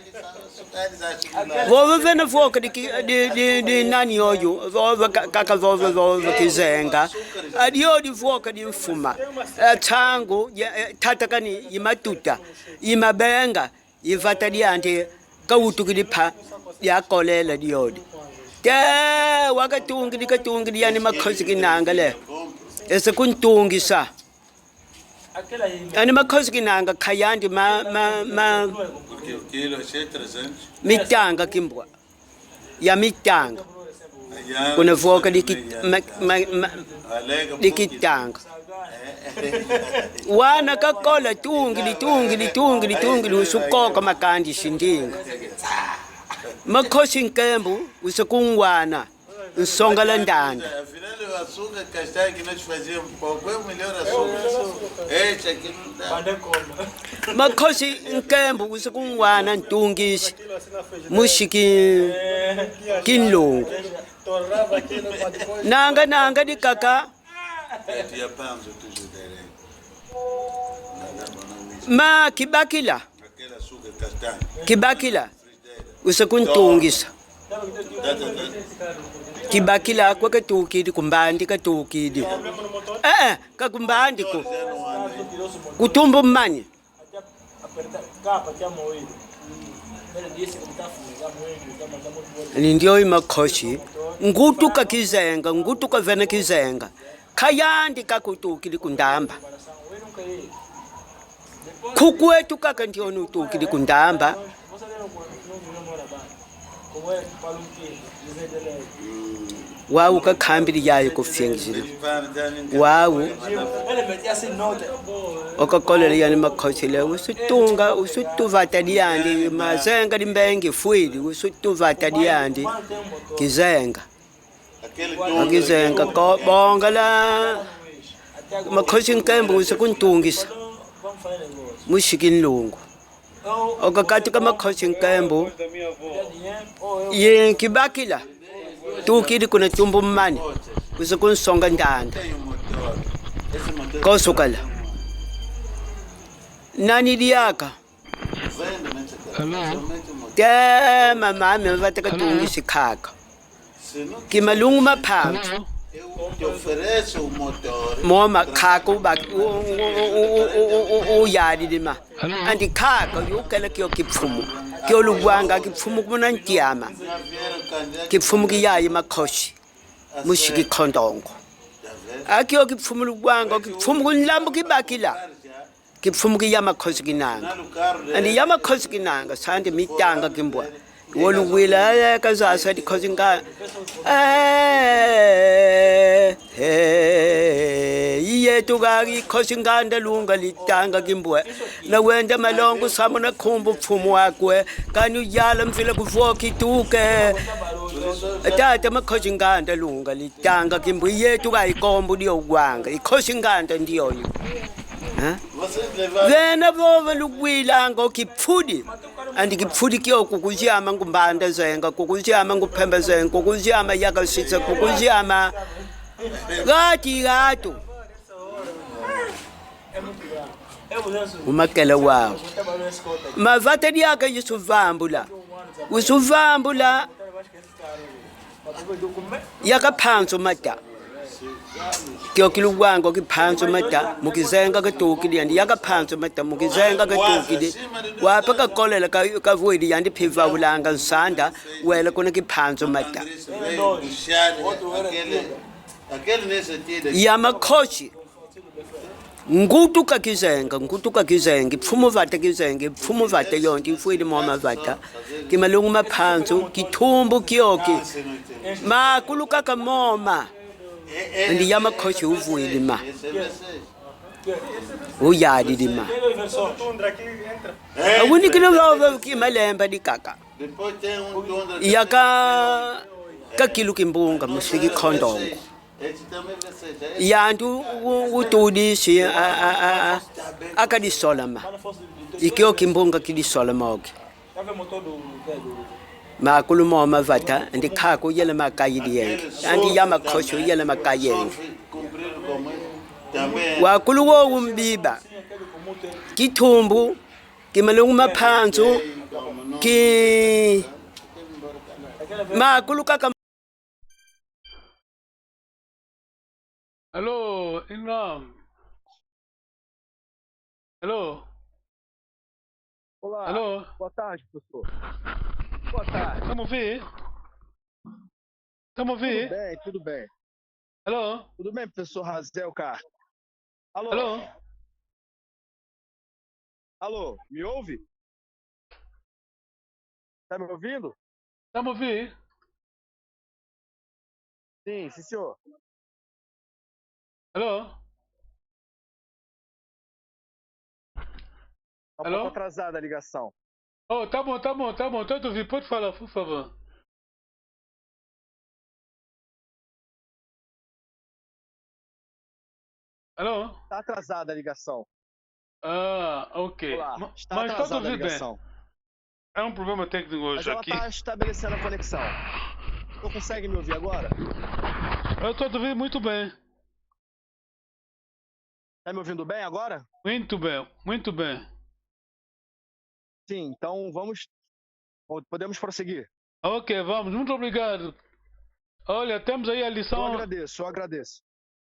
Vovo vena voka di ki-, di, di, di nani oyu? Vovo ka-, kaka vovo, vovo kizenga. Adio di voka di mfuma. Eh, tangu, ya, eh, tata kani, i matuta, i mabenga, i vata diandi, kawutukidi mpa, yakolela diodi. Te, wakatungidi, katungidi, yandi Makosi Kinanga le. Ese kuntungisa. Ani Makosi Kinanga ka yandi ma, ma, ma, mitanga kimbwa. Ya mitanga. Kuna voka di ki-, ma, ma, ma, di kitanga. Wana kakola tungidi, tungidi, tungidi, tungidi, usukoka makandi sindinga. Makosi Nkembo, usakungwana. Nsonga la ndanda. Afinal, o açúcar castanha que nós fazíamos, qual foi o melhor açúcar? Esse aqui não dá. Makosi Nkembo, usakungwana ntungisi. Musi ki-, kinlungu. Nanga, nanga dikaka. Ma kibakila. Kibakila. Usakuntungisa. Kibakila kwe katukidi, ku Mbandi katukidi. Eh, eh, ka ku Mbandi ko. Ku Tumbu Mani. Ni ndioyo Makosi. Ngutuka kizenga, ngutuka vena kizenga. Ka yandi kakutukidi ku Ndamba. Ku kwetu kaka ndiona utukidi ku Ndamba. Wau kankambidi yayi ku fiengizila. Wau okakolela yani makosi le, wisu tunga, wisu tuvata diandi, mazenga di mbengi fwidi, wisu tuvata diandi, kizenga. Kizenga ko bonga la makosi nkembo wisu kuntungisa. Musi kinlungu. Okakatuka makosi nkembo. Ye kibakila. Tukidi kuna tumbu mani. Wisu kunsonga ndanda. Kosukala. Nani diaka? Hello? Te mama, me vata katungisi nkaka. Kimalungu ma mpanzu. Hello? Mo ma nkaka uba-, u-, u-, uyadidi ma. Hello? Andi nkaka, yukala kio kimfumu. Kio luvwanga kimfumu kuna ntiama. Kimfumu ki yayi makosi. Musi kinkondongo. Akio kimfumu luvwanga, kimfumu ku nlambu kibakila. Kimfumu ki ya makosi kinanga. Andi ya makosi kinanga, sandi mitanga kimbwa. Woluwila, eh, kazasa dikosi nga. Eh, eh, iye tuga ikosi nganda lunga litanga kimbwa. Na wenda malongo samu na nkumbu mfumu akwe. Kani uyala mvila kuvwa kituke. Tata makosi nganda lunga litanga kimbwa. Iye tuga ikombo dio wanga. Ikosi nganda ndioyo. Ha? Vena vova luwilanga o kimfudi. Andi kimfudi kio kukuziama ngu Mbanda zenga, kukuziama ngu Mpemba zenga, kukuziama Yakasisa, kukuziama gati gatu. Umakela wau. Mavata diaka yisu vambula. Wisu vambula. Yaka mpanzu mata. Kio kiluvwanga o kimpanzu mata, mu kizenga katukidi, andi yaka mpanzu mata, mu kizenga katukidi. Wapa kakolela ka-, kavwidi yandi mpi vavulanga nsanda, wela kuna kimpanzu mata. Ya makosi. Ngutuka kizenga, ngutuka kizenga, mfumu vata kizenga, mfumu vata yonti, mfwidi mo mavata. Kimalungu ma mpanzu, kitumbu kioki. Makulu kaka moma. Andi ya makosi uvwidi ma. Uyadidi ma. Awunikina vava kimalemba dikaka. Yaka kakilu kimbunga, musi kinkondongo. Yandi u-, u-, utudisi, a, a, a, a, akadisolama. Ikio kimbunga kidisolama oki. Makulu mo mavata, andi nkaka uyela makayidi yenge. Andi ya makosi uyela makayenge. Wakulu wo umbiba. Kitumbu, kimalungu ma mpanzu, ki-, makulu kaka. Alô, Inam. Alô? Olá. Alô? Boa tarde, professor. Boa tarde. Tá me ouvir? Tá me ouvir? Tudo bem, tudo bem. Alô? Tudo bem, professor Razel Castro? Alô? Alô? Alô, me ouve? Tá me ouvindo? Tá me ouvir? Sim, sim, senhor. Alô? Tá um pouco atrasada a ligação. Oh, tá bom, tá bom, tá bom. Tô a ouvir. Pode falar, por favor. Alô? Tá atrasada a ligação. Ah, ok. Olá, ma-, está atrasada a ligação. Mas tá tudo bem. É um problema técnico hoje aqui. Mas ela tá estabelecendo a conexão. Você consegue me ouvir agora? Eu tô a ouvir muito bem. Tá me ouvindo bem agora? Muito bem, muito bem. Sim, então vamos, po-, podemos prosseguir. Ok, vamos. Muito obrigado. Olha, temos aí a lição. Eu agradeço, eu agradeço.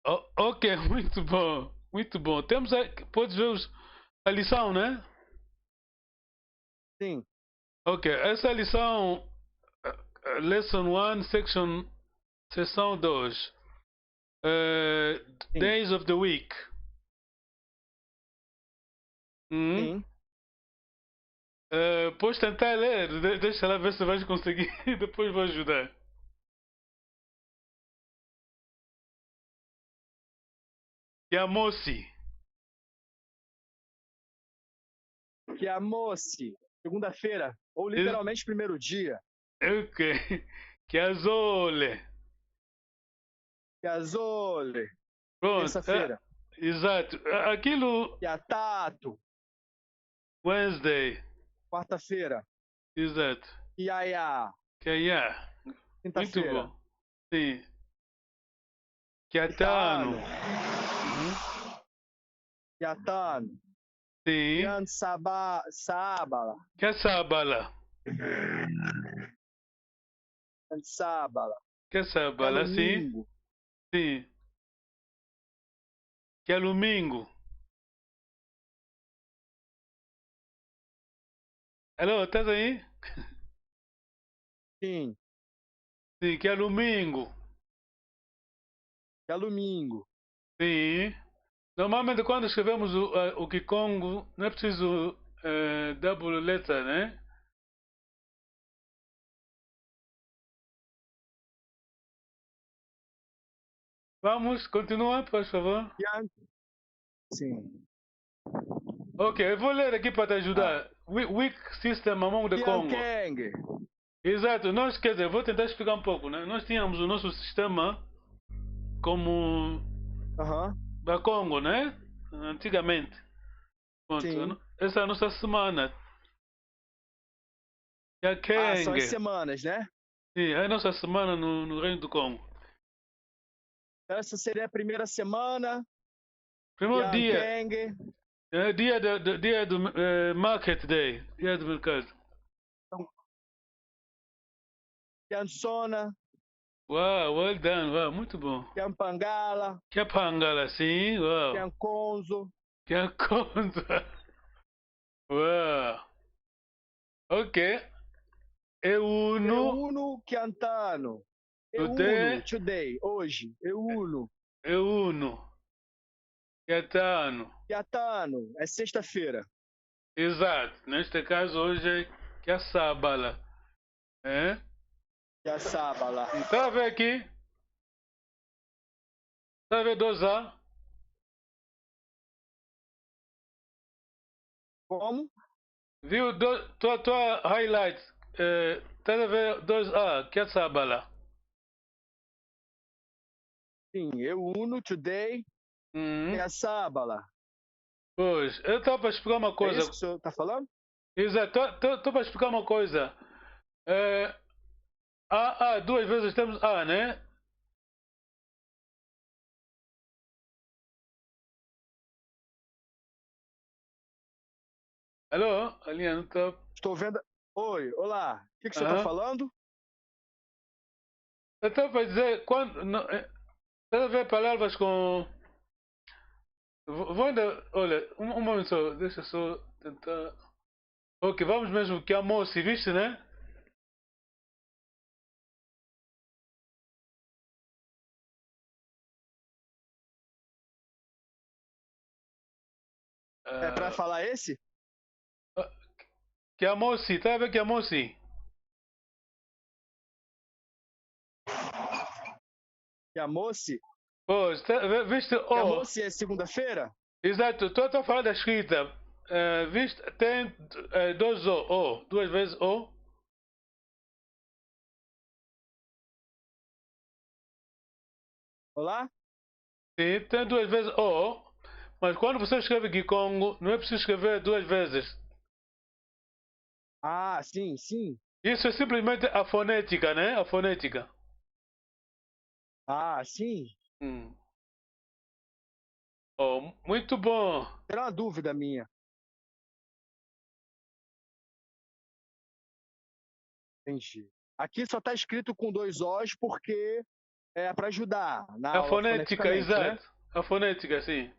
O-, ok, muito bom, muito bom. Temos aí, podes ver os, a lição, né? Sim. Ok, essa é a lição, eh, eh, lesson one, section, seção dois. Eh, sim. Days of the week. Hum? Sim. Eh, pois tentar ler, de- deixa lá ver se vais conseguir, depois vou ajudar. Kiamosi. Kiamosi, segunda-feira, ou literalmente primeiro dia. Ok. Kiazole. Kiazole, Pronto. terça-feira. É, exato. É, aquilo, Kiatatu, Wednesday. Quarta-feira. Exato. Kiaya, Que aí é. Muito quinta-feira. Bom. Sim. Kiatano. Kiatano, Uhum. Kiatano. Sim. Kiansaba, Sabala, Kiasabala. Kiansabala. Kiasabala, sim. Kialumingu. Sim. Kialumingu. Alô, estás aí? Sim. Sim, Kialumingu. Kialumingu. Sim. Normalmente, quando escrevemos o, eh, o Kikongo, não é preciso eh, double letter, né? Vamos, continua, por favor. Kian-, sim. Ok, eu vou ler aqui para te ajudar. We- Weak system among the Kongo. Kiankenge. Exato, nós, quer dizer, vou tentar explicar um pouco, né? Nós tínhamos o nosso sistema como Aham. Bakongo, né? Antigamente. Pronto, Sim. a no- essa é a nossa semana. Ah, são as Kiakenge. Semanas, né? Sim, é a nossa semana no, no Reino do Kongo. Essa seria a primeira semana. Primeiro dia, Kiankenge. É dia do, do- dia do eh, market day, dia do mercado. Kiansona, Uau, well done, uau, muito bom. Kiampangala, Kiapangala, sim, uau. Kiankonzo, Kiankonza. Uau. Ok. E unu, Euno, Kiantano. Today. Euno, today, hoje. Euno. E unu. Kiatano. Kiatano, é sexta-feira. Exato. Neste caso, hoje é Kiasabala. É? Kiasabala. Tá a ver aqui? Tá a ver dois A? Como? Viu? Do, tua, tua highlights. Eh, tá a ver dois A? Kiasabala. Sim, Euno, today, Uhum. Kiasabala. Pois, eu estava para explicar uma É coisa. Isso que o senhor está falando? Exato, estou para explicar uma coisa. É, A, A, duas vezes temos A, né? Alô? A linha não está. Estou vendo. Oi, olá. O que, que você está Aham. Falando? Eu estava a dizer, quando. Não, é, tem a ver palavras com. Vou vou ainda. Olha, um, um momento só, deixa eu só tentar. Ok, vamos mesmo que a Mosi, viste, né? É para Ah, falar esse? Kiamosi, tá a ver Kiamosi? Kiamosi? Pois, tá, vi- viste? Oh, Kiamosi é segunda-feira? Exato, estou a falar da escrita. Eh, viste? Tem eh, dois O, O, duas vezes O. Olá? Sim, tem duas vezes O, mas quando você escreve Kikongo, não é preciso escrever duas vezes. Ah, sim, sim. Isso é simplesmente a fonética, né? A fonética. Ah, sim. Hum. Oh, muito bom. Era uma dúvida minha. Entendi. Aqui só está escrito com dois Os porque é para ajudar na A aula fonética, foneticamente, né? Exato. A fonética, sim.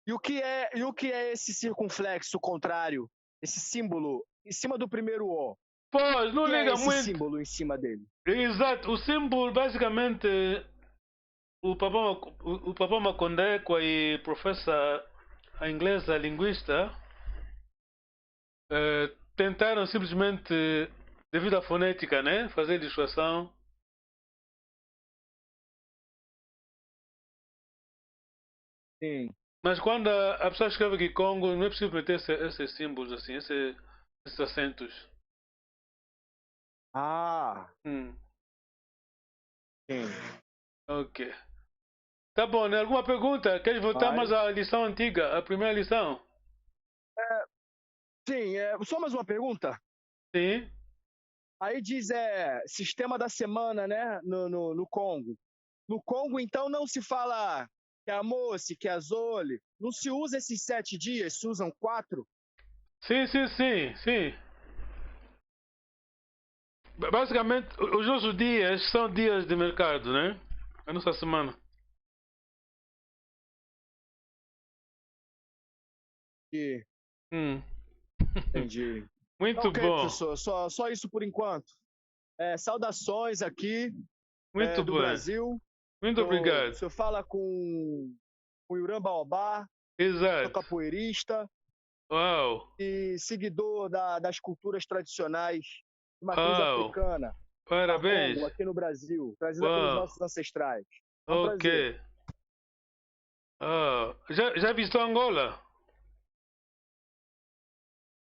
E o que é, e o que é esse circunflexo contrário? Esse símbolo em cima do primeiro O? Pois, não O que é liga esse muito. Símbolo em cima dele? Exato, o símbolo, basicamente, o Papa, Mac- o, o Papa Makondeko e professora, a inglesa, linguista, eh, tentaram simplesmente, devido à fonética, né? Fazer dissuasão. Sim. Mas quando a, a pessoa escreve Kikongo, não é preciso meter esse, esses símbolos assim, esse, esses acentos. Ah. Hum. Sim. Ok. Tá bom, né? Alguma pergunta? Queres voltar mais à lição antiga, a primeira lição? É, sim, é, só mais uma pergunta? Sim. Aí diz, é, sistema da semana, né, no, no, no Congo. No Congo, então, não se fala que é a moça, que é a Zole. Não se usa esses sete dias, se usam quatro. Sim, sim, sim, sim. Ba-, basicamente, o-, os nossos dias são dias de mercado, né? A nossa semana. E Hum. Entendi. Muito bom. Ok, professor, só, só isso por enquanto. É, saudações aqui, muito bem, do Brasil. Muito obrigado. O senhor fala com, com o Yuri Baobá, exato, capoeirista, uau, e seguidor da, das culturas tradicionais de matriz africana, uau, parabéns, Congo, aqui no Brasil, trazido pelos, uau, nossos ancestrais. É um prazer. Ok. Ah, já, já visitou Angola?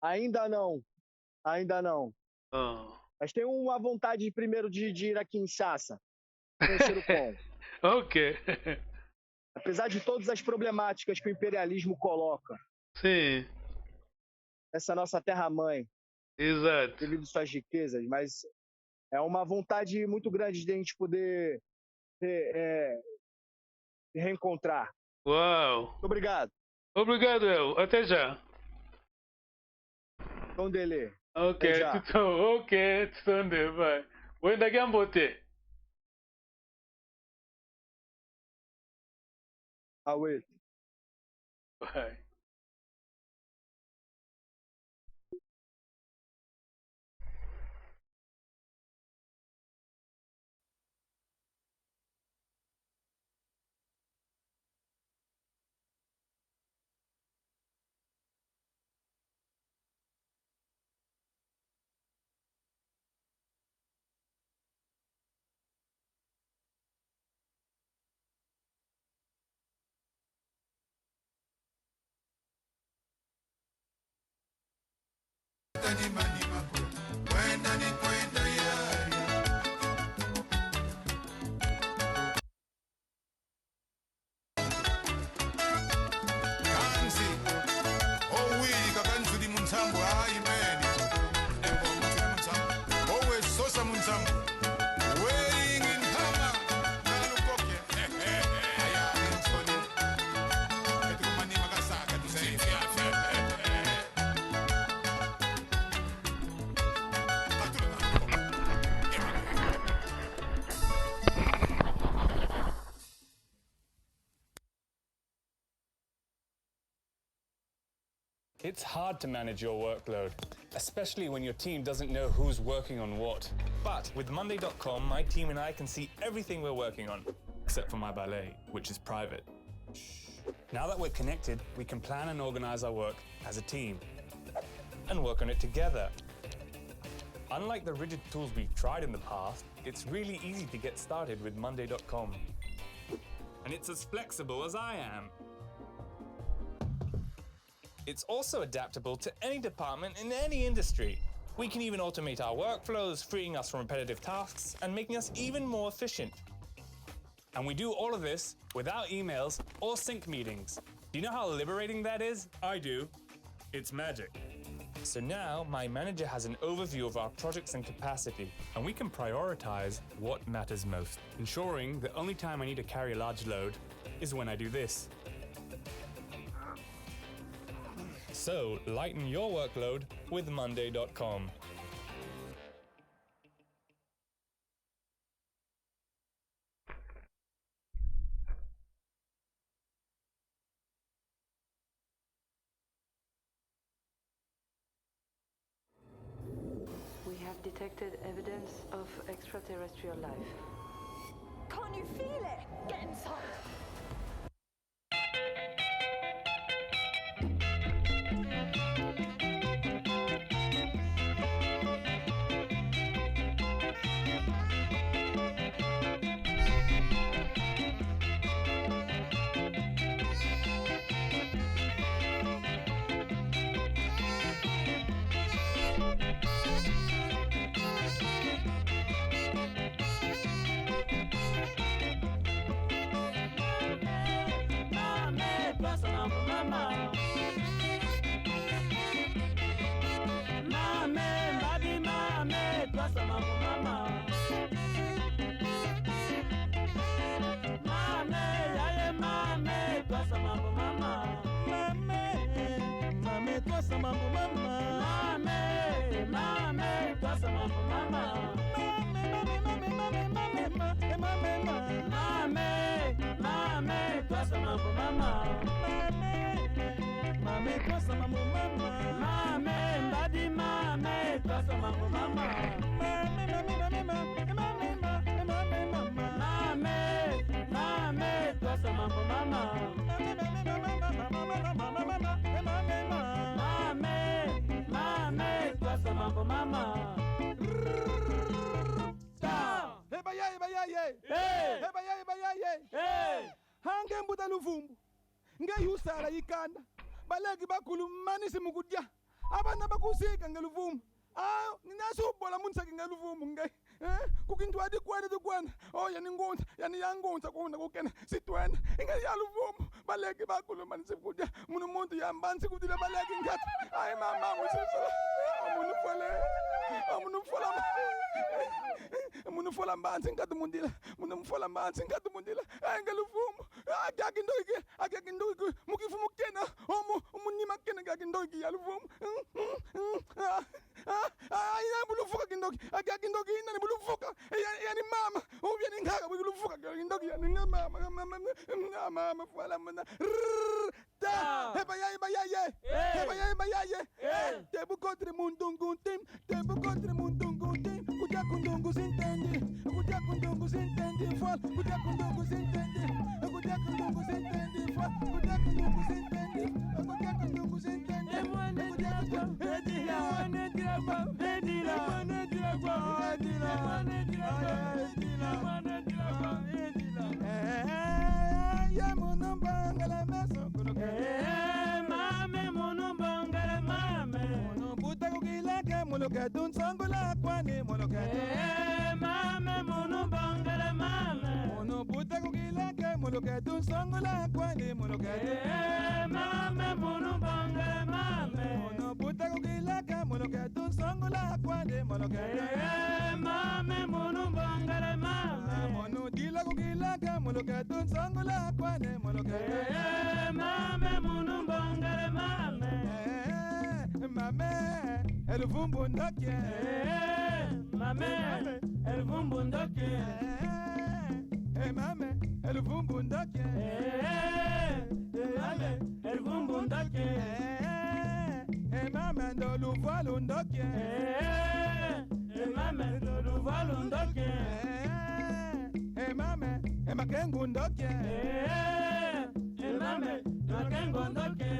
Ainda não. Ainda não. Ah. Mas tenho uma vontade primeiro de, de ir a Kinshasa, conhecer o Congo. Ok. Apesar de todas as problemáticas que o imperialismo coloca, sim, nessa nossa terra-mãe, exato, devido às suas riquezas, mas é uma vontade muito grande de a gente poder re-, é, se reencontrar. Uau! Muito obrigado. Obrigado eu. Até já. Tondele. Ok, até já. Tutu, ok, tutondele, bye. Wenda kiambote. Awe. Bye. Kansi, owidi kaka nzudi mu nsambu, ayi meni. Ndembo nzudi mu nsambu. Owe sosa mu nsambu. Weyingi ntama, na lukoke. Aya, nsoni. Etu kumani makasaka, tu sei. It's hard to manage your workload, especially when your team doesn't know who's working on what. But with Monday dot com, my team and I can see everything we're working on, except for my ballet, which is private. Now that we're connected, we can plan and organize our work as a team and work on it together. Unlike the rigid tools we've tried in the past, it's really easy to get started with Monday dot com. And it's as flexible as I am. It's also adaptable to any department in any industry. We can even automate our workflows, freeing us from repetitive tasks and making us even more efficient. And we do all of this without emails or sync meetings. Do you know how liberating that is? I do. It's magic. So now my manager has an overview of our projects and capacity, and we can prioritize what matters most, ensuring the only time I need to carry a large load is when I do this. So lighten your workload with Monday dot com. We have detected evidence of extraterrestrial life. Can't you feel it? Get inside! Twasa mambu mama. Mame, mbadi mame, twasa mambu mama. Mame, mame, mame, mame, mame, mame, mame, mama. Mame, mame, twasa mambu mama. Mame, mame, mame, mame, mame, mame, mame, mama. Mame, mame, twasa mambu mama. Ta. He bayaye, bayaye. Hey. He bayaye, bayaye. Hey. Hange mbuta Luvumbu. Nge yusala i kanda. Baleki bakulu manisi mu kudia. Abana bakuzika nge Luvumbu. Ah, ni nasi ubola mu nsaki nge Luvumbu nge. Eh, ku kintwadi kwani tukwana. Oh, yani ngonza, yani ya ngonza kuna kukena. Sitwena. Inge ya Luvumbu. Baleki bakulu manisi mu kudia. Munu muntu ya mbanzi kudila baleki nkatu. Ai mama, musisala. Ah, munu fola. Ah, munu fola. Munu fola mbanzi nkatu mundila. Munu fola mbanzi nkatu mundila. Ai nge Luvumbu. Ah, kia kindoki. Akia kindoki, mu kifu mu kena, o mu, mu nima kena kia kindoki ya Luvumbu. Mm, mm, mm, ah, ah, ah, ina bu luvuka kindoki, akia kindoki ina ni bu luvuka, ya, yani mama, o yani nkaka bu luvuka kia kindoki, yani nga mama, mama, mama, mama, mama, fala mwana. Rrrr, ta, ta. He bayaye, bayaye, eh. He bayaye, bayaye, eh. Te bu kotre mundungu tim, te bu kotre mundungu tim, kudia kundungu sintendi, kudia kundungu sintendi, fal, kudia kundungu sintendi, kudia kundungu sintendi, fal, kudia kundungu sintendi, kudia kundungu sintendi. E mwana diakwa, edila, e mwana diakwa, edila, e mwana diakwa, edila, e mwana diakwa, edila, e mwana diakwa, edila. Eh, ya munu mbangala meso, kuluke. Eh, mame munu mbangala mame. Munu buta kukileke, muluke tunsongula kwani, muluke. Eh, mame munu mbangala mame. Munu buta kukileke, muluke tunsongula kwani, muluke. Eh, mame munu mbangala mame. Munu buta kukileke, muluke tunsongula kwani, muluke. Eh, mame munu mbangala mame. Munu dila kukileke, muluke tunsongula kwani, muluke. Eh, mame munu mbangala mame. Eh, mame, e Luvumbu ndoki e. Eh, mame, e Luvumbu ndoki e. Eh, eh, mame, e Luvumbu ndoki e. Eh, eh, mame, e Luvumbu ndoki e. Eh, eh, mame, ndo luvwalu ndoki e. Eh, eh, mame, ndo luvwalu ndoki e. Eh, eh, mame, e makengu ndoki e. Eh, eh, e mame, e makengu ndoki e. Eh,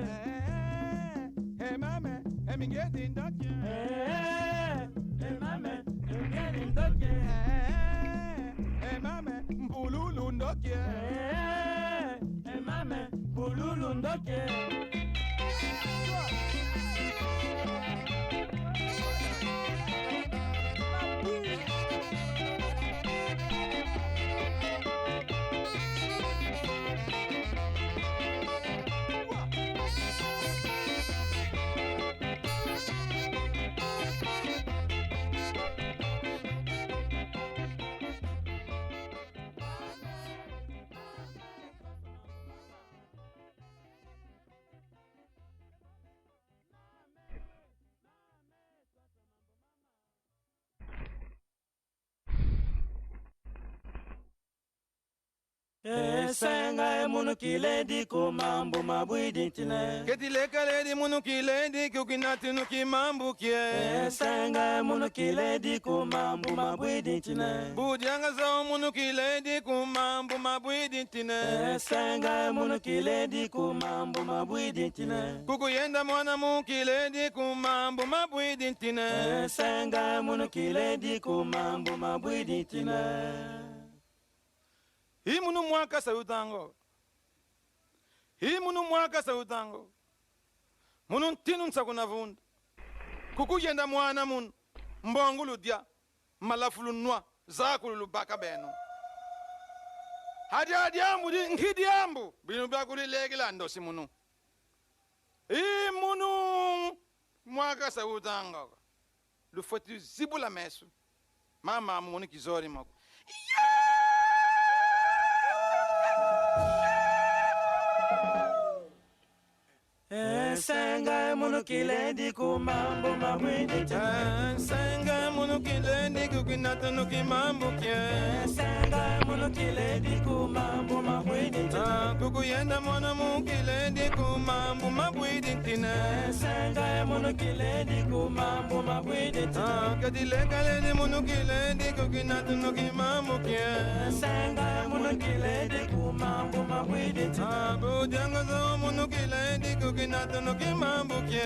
eh, e mame, e mingedi ndoki e. Eh, eh, e mame, e mingedi ndoki e. Eh, eh, e mame, mpululu ndoki e. Eh, eh, e mame, mpululu ndoki e. E senga e munu kiledi ku mambu ma bwidi ntina e. Keti lekaledi munu kiledi ku kinatinu ki mambu kie. E senga e munu kiledi ku mambu ma bwidi ntina e. Bu dianga zau munu kiledi ku mambu ma bwidi ntina e. E senga e munu kiledi ku mambu ma bwidi ntina e. Ku kuyenda mwana mu kiledi ku mambu ma bwidi ntina e. E senga e munu kiledi ku mambu ma bwidi ntina e. I munu mwakasa yu tanga. I munu mwakasa yu tanga. Munu ntinu nsaku na vunda. Ku kuyenda mwana munu. Mbongu ludia. Malafu lunwa. Zakulu lubaka beno. Hadia diambu di nki diambu. Binu bia kulilekela ndosi munu. I munu mwakasa yu tanga. Lufweti zibula meso. Mama munu kizodi moko. E senga e munu kiledi ku mambu ma bwidi ntina. E senga e munu kiledi ku kinatinu ki mambu kie. E senga e munu kiledi ku mambu ma bwidi ntina. Ah, ku Kuyenda mwana mu kilendi ku mambu mabwidi ntina. Senga munu kilendi ku mambu mabwidi ntina. Ah, kadi lekalendi munu kilendi ku kina tunu ki mambu kie. Senga munu kilendi ku mambu mabwidi ntina. Ah, bu dianga zo munu kilendi ku kina tunu ki mambu kie.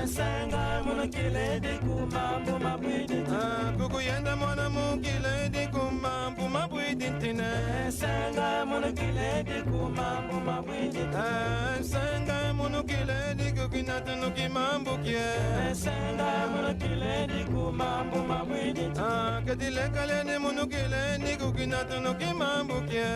Senga munu kilendi ku mambu mabwidi ntina. Ah, ku kuyenda mwana mu kilendi ku mambu mabwidi ntina. Senga munu kilendi ku mambu mabwidi ntina. Ah, senga munu kilendi ku kina tunu ki mambu kie. Senga munu kilendi ku mambu mabwidi ntina. Ah, kadi lekalendi munu kilendi ku kina tunu ki mambu kie.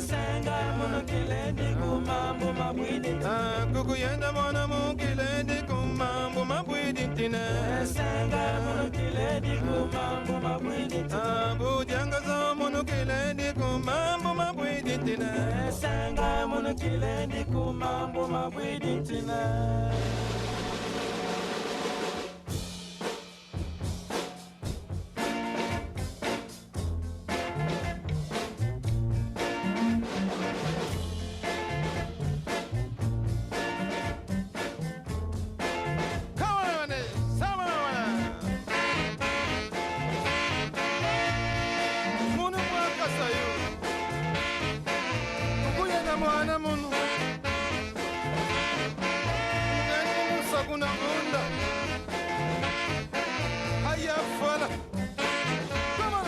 Senga munu kilendi ku mambu mabwidi ntina. Ah, ku kuyenda mwana mu kilendi ku mambu mabwidi ntina. Senga munu kilendi ku mambu mabwidi ntina. Ah, bu dianga zo munu kilendi ku mambu mabwidi ntina. Senga munu kilendi ku mambu mabwidi ntina. Kawana wane, sawana wana. Munu mwakasa yo. Ku kuyenda mwana munu. Ngendi musa kuna munda. Aya fala. Come on.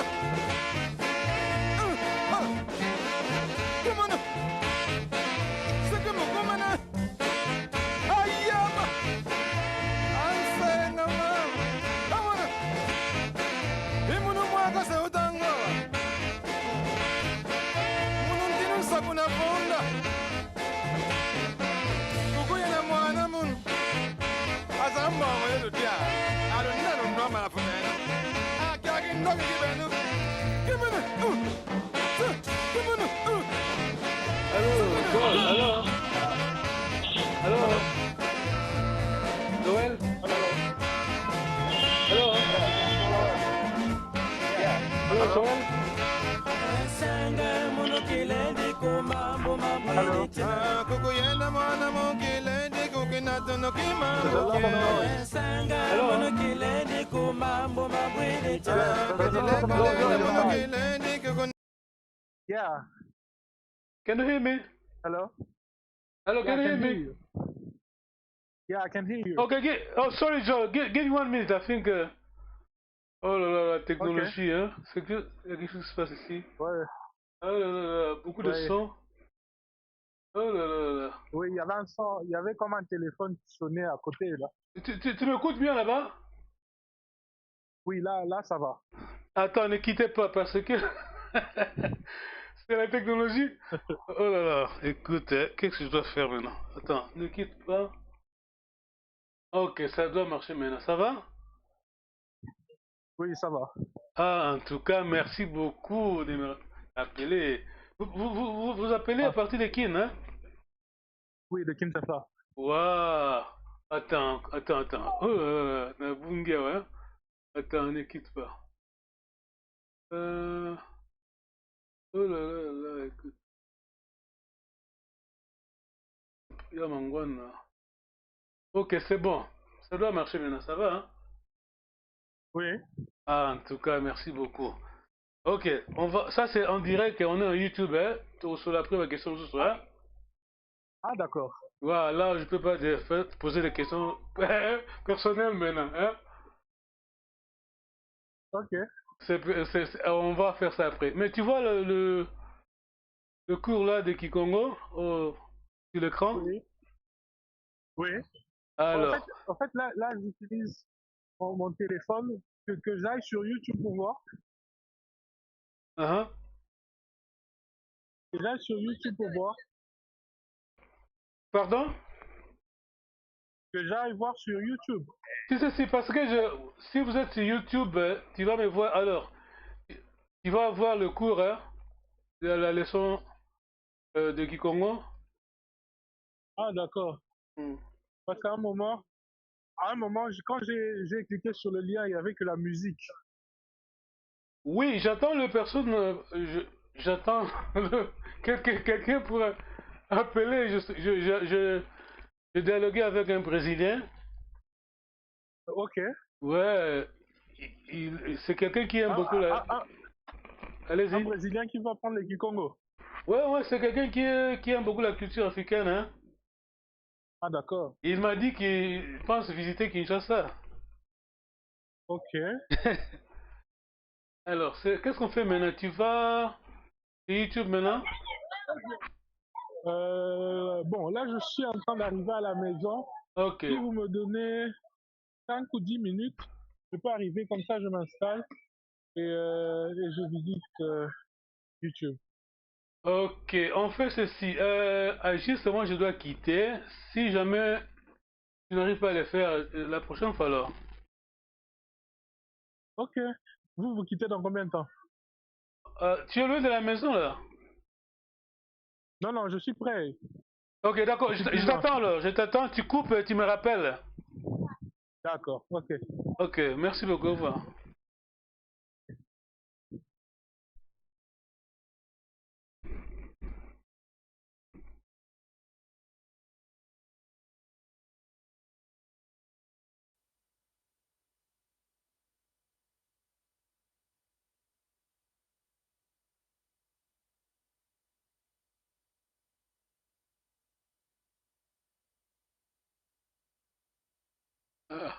Uh, ha. Come on. Seke mo, come on. Ayama. Ansenga ma. Come on. I munu mwakasa yo tanga. Munu ntinu nsaku na funda. Ku kuyenda mwana munu. Aza mbongo ye ludia. Alunda lundwa mala fumena. Akiaki ndoki kibenu. Kibenu. Uh. Kibenu. Uh. Allô, Joël, allô? Allô? Joël? Allô? Allô, Joël? Senga munu kilendi ku mambu mabwidi ntina. Ah, ku kuyenda mwana mu kilendi ku kina tunu ki mambu kie. Senga munu kilendi ku mambu mabwidi ntina. Ah, kadi lekalendi munu kilendi ku kina. Yeah. Can you hear me? Hello? Hello, can you hear me? Yeah, I can hear you. Yeah, I can hear you. Okay, gi-, oh, sorry, Joe. Gi-, give me one minute. I think, euh, oh là là, la technologie, hein. C'est que, il y a quelque chose qui se passe ici. Ouais. Oh là là là, beaucoup de son. Oh là là là là. Oui, il y avait un son, il y avait comme un téléphone qui sonnait à côté, là. Tu, tu, tu m'écoutes bien là-bas? Oui, là, là, ça va. Attends, ne quittez pas parce que c'est la technologie. Oh là là, écoute, hein, qu'est-ce que je dois faire maintenant? Attends, ne quitte pas. Ok, ça doit marcher maintenant. Ça va? Oui, ça va. Ah, en tout cas, merci beaucoup de me appeler. Vous, vous, vous, vous, vous appelez à partir de Kin, hein? Oui, de Kinshasa. Waouh! Attends, attends, attends. Oh là là là, na bungia, ouais. Attends, ne quitte pas. Euh, oh là là là, écoute. Ya mangwana. Ok, c'est bon. Ça doit marcher maintenant, ça va, hein? Oui. Ah, en tout cas, merci beaucoup. Ok, on va, ça c'est en direct et on est en YouTube, hein? Tout sur la première question, ce soir, hein? Ah, d'accord. Voilà, là, je peux pas dire, faire, poser des questions personnelles maintenant, hein? Ok. C'est, c'est, c'est, on va faire ça après. Mais tu vois le, le, le cours là de Kikongo au, sur l'écran? Oui. Oui. Alors. En fait, en fait, là, là, j'utilise mon, mon téléphone, que, que j'aille sur YouTube pour voir. Uh-huh. Que j'aille sur YouTube pour voir. Pardon? Que j'aille voir sur YouTube. Si, si, si, parce que je, si vous êtes sur YouTube, euh, tu vas me voir. Alors, tu vas voir le cours, hein, de la leçon, euh, de Kikongo. Ah, d'accord. Hmm. Parce qu'à un moment, à un moment, je, quand j'ai, j'ai cliqué sur le lien, il y avait que la musique. Oui, j'attends le personne, euh, je, j'attends le, quelqu'un, quelqu'un pour, euh, Appelé, je, je, je, je, je dialoguais avec un Brésilien. Ok. Ouais, il, il- c'est quelqu'un qui aime Un, beaucoup la... un- un- un Allez-y. Brésilien qui va prendre les Kikongo. Ouais, ouais, c'est quelqu'un qui, est- qui aime beaucoup la culture africaine, hein. Ah, d'accord. Il m'a dit qu'il pense visiter Kinshasa. Ok. Alors, c'est- qu'est-ce qu'on fait maintenant? Tu vas sur YouTube maintenant? Euh, bon, là, je suis en train d'arriver à la maison. Ok. Si vous me donnez cinq ou dix minutes, je peux arriver comme ça, je m'installe et, euh, et je visite euh, YouTube. Ok, on fait ceci. Euh, ah, justement, je dois quitter. Si jamais tu n'arrives pas à le faire, euh, la prochaine fois alors. Ok. Vous, vous quittez dans combien de temps? Euh, tu es loin de la maison là? Non, non, je suis prêt. Ok, d'accord, je, je t'attends alors. Je t'attends, tu coupes et tu me rappelles. D'accord, ok. Ok, merci beaucoup, au revoir. Ah.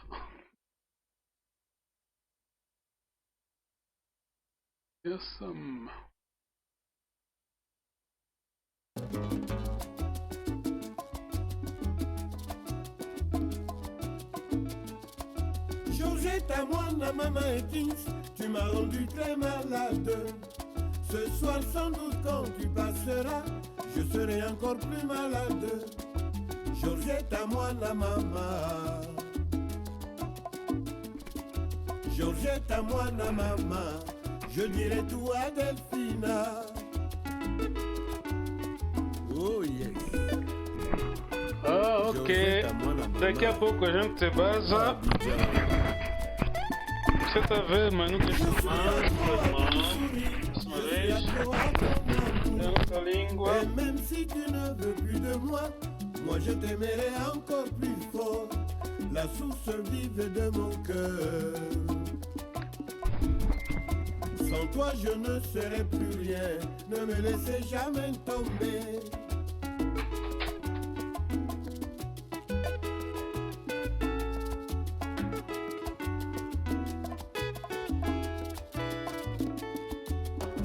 Yes, um. Georgette, à moi, la maman et Kings, tu m'as rendu très malade. Ce soir, sans doute, quand tu passeras, je serai encore plus malade. Georgette, à moi, la maman. Georgette, à moi, la maman. Je dirai tout à Delphina. Oh yes. Ah, ok. Daqui a pouco a gente baza. Você tá vendo, mas não tem mais, irmão. Uma vez. É outra língua. Et même si tu ne veux plus de moi, moi je t'aimerai encore plus fort. La source vive de mon cœur. Sans toi je ne serai plus rien. Ne me laissez jamais tomber.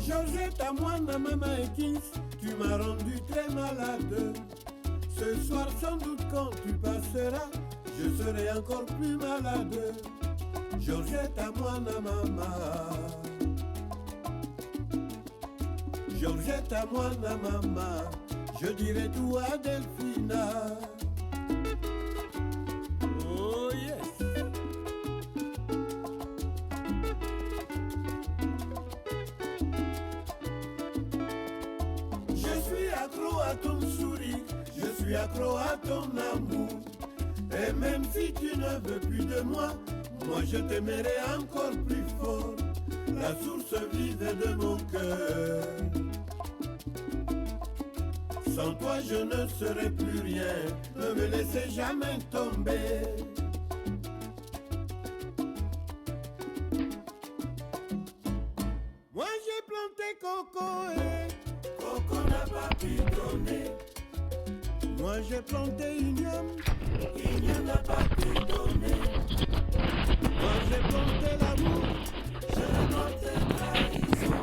Georgette, à moi, la maman et Kings, tu m'as rendu très malade. Ce soir, sans doute, quand tu passeras, je serai encore plus malade. Georgette, à moi, la maman. Georgette, à moi, la maman. Je dirai tout à Delphina. Oh yes. Je suis accro à ton sourire, je suis accro à ton amour. Et même si tu ne veux plus de moi, moi je t'aimerai encore plus fort. La source vive de mon cœur. Sans toi je ne serai plus rien. Ne me laissez jamais tomber. Moi j'ai planté coco et coco n'a pas pu donner. Moi j'ai planté ignoble, ignoble n'a pas pu donner. Moi j'ai planté l'amour, je récolte trahison.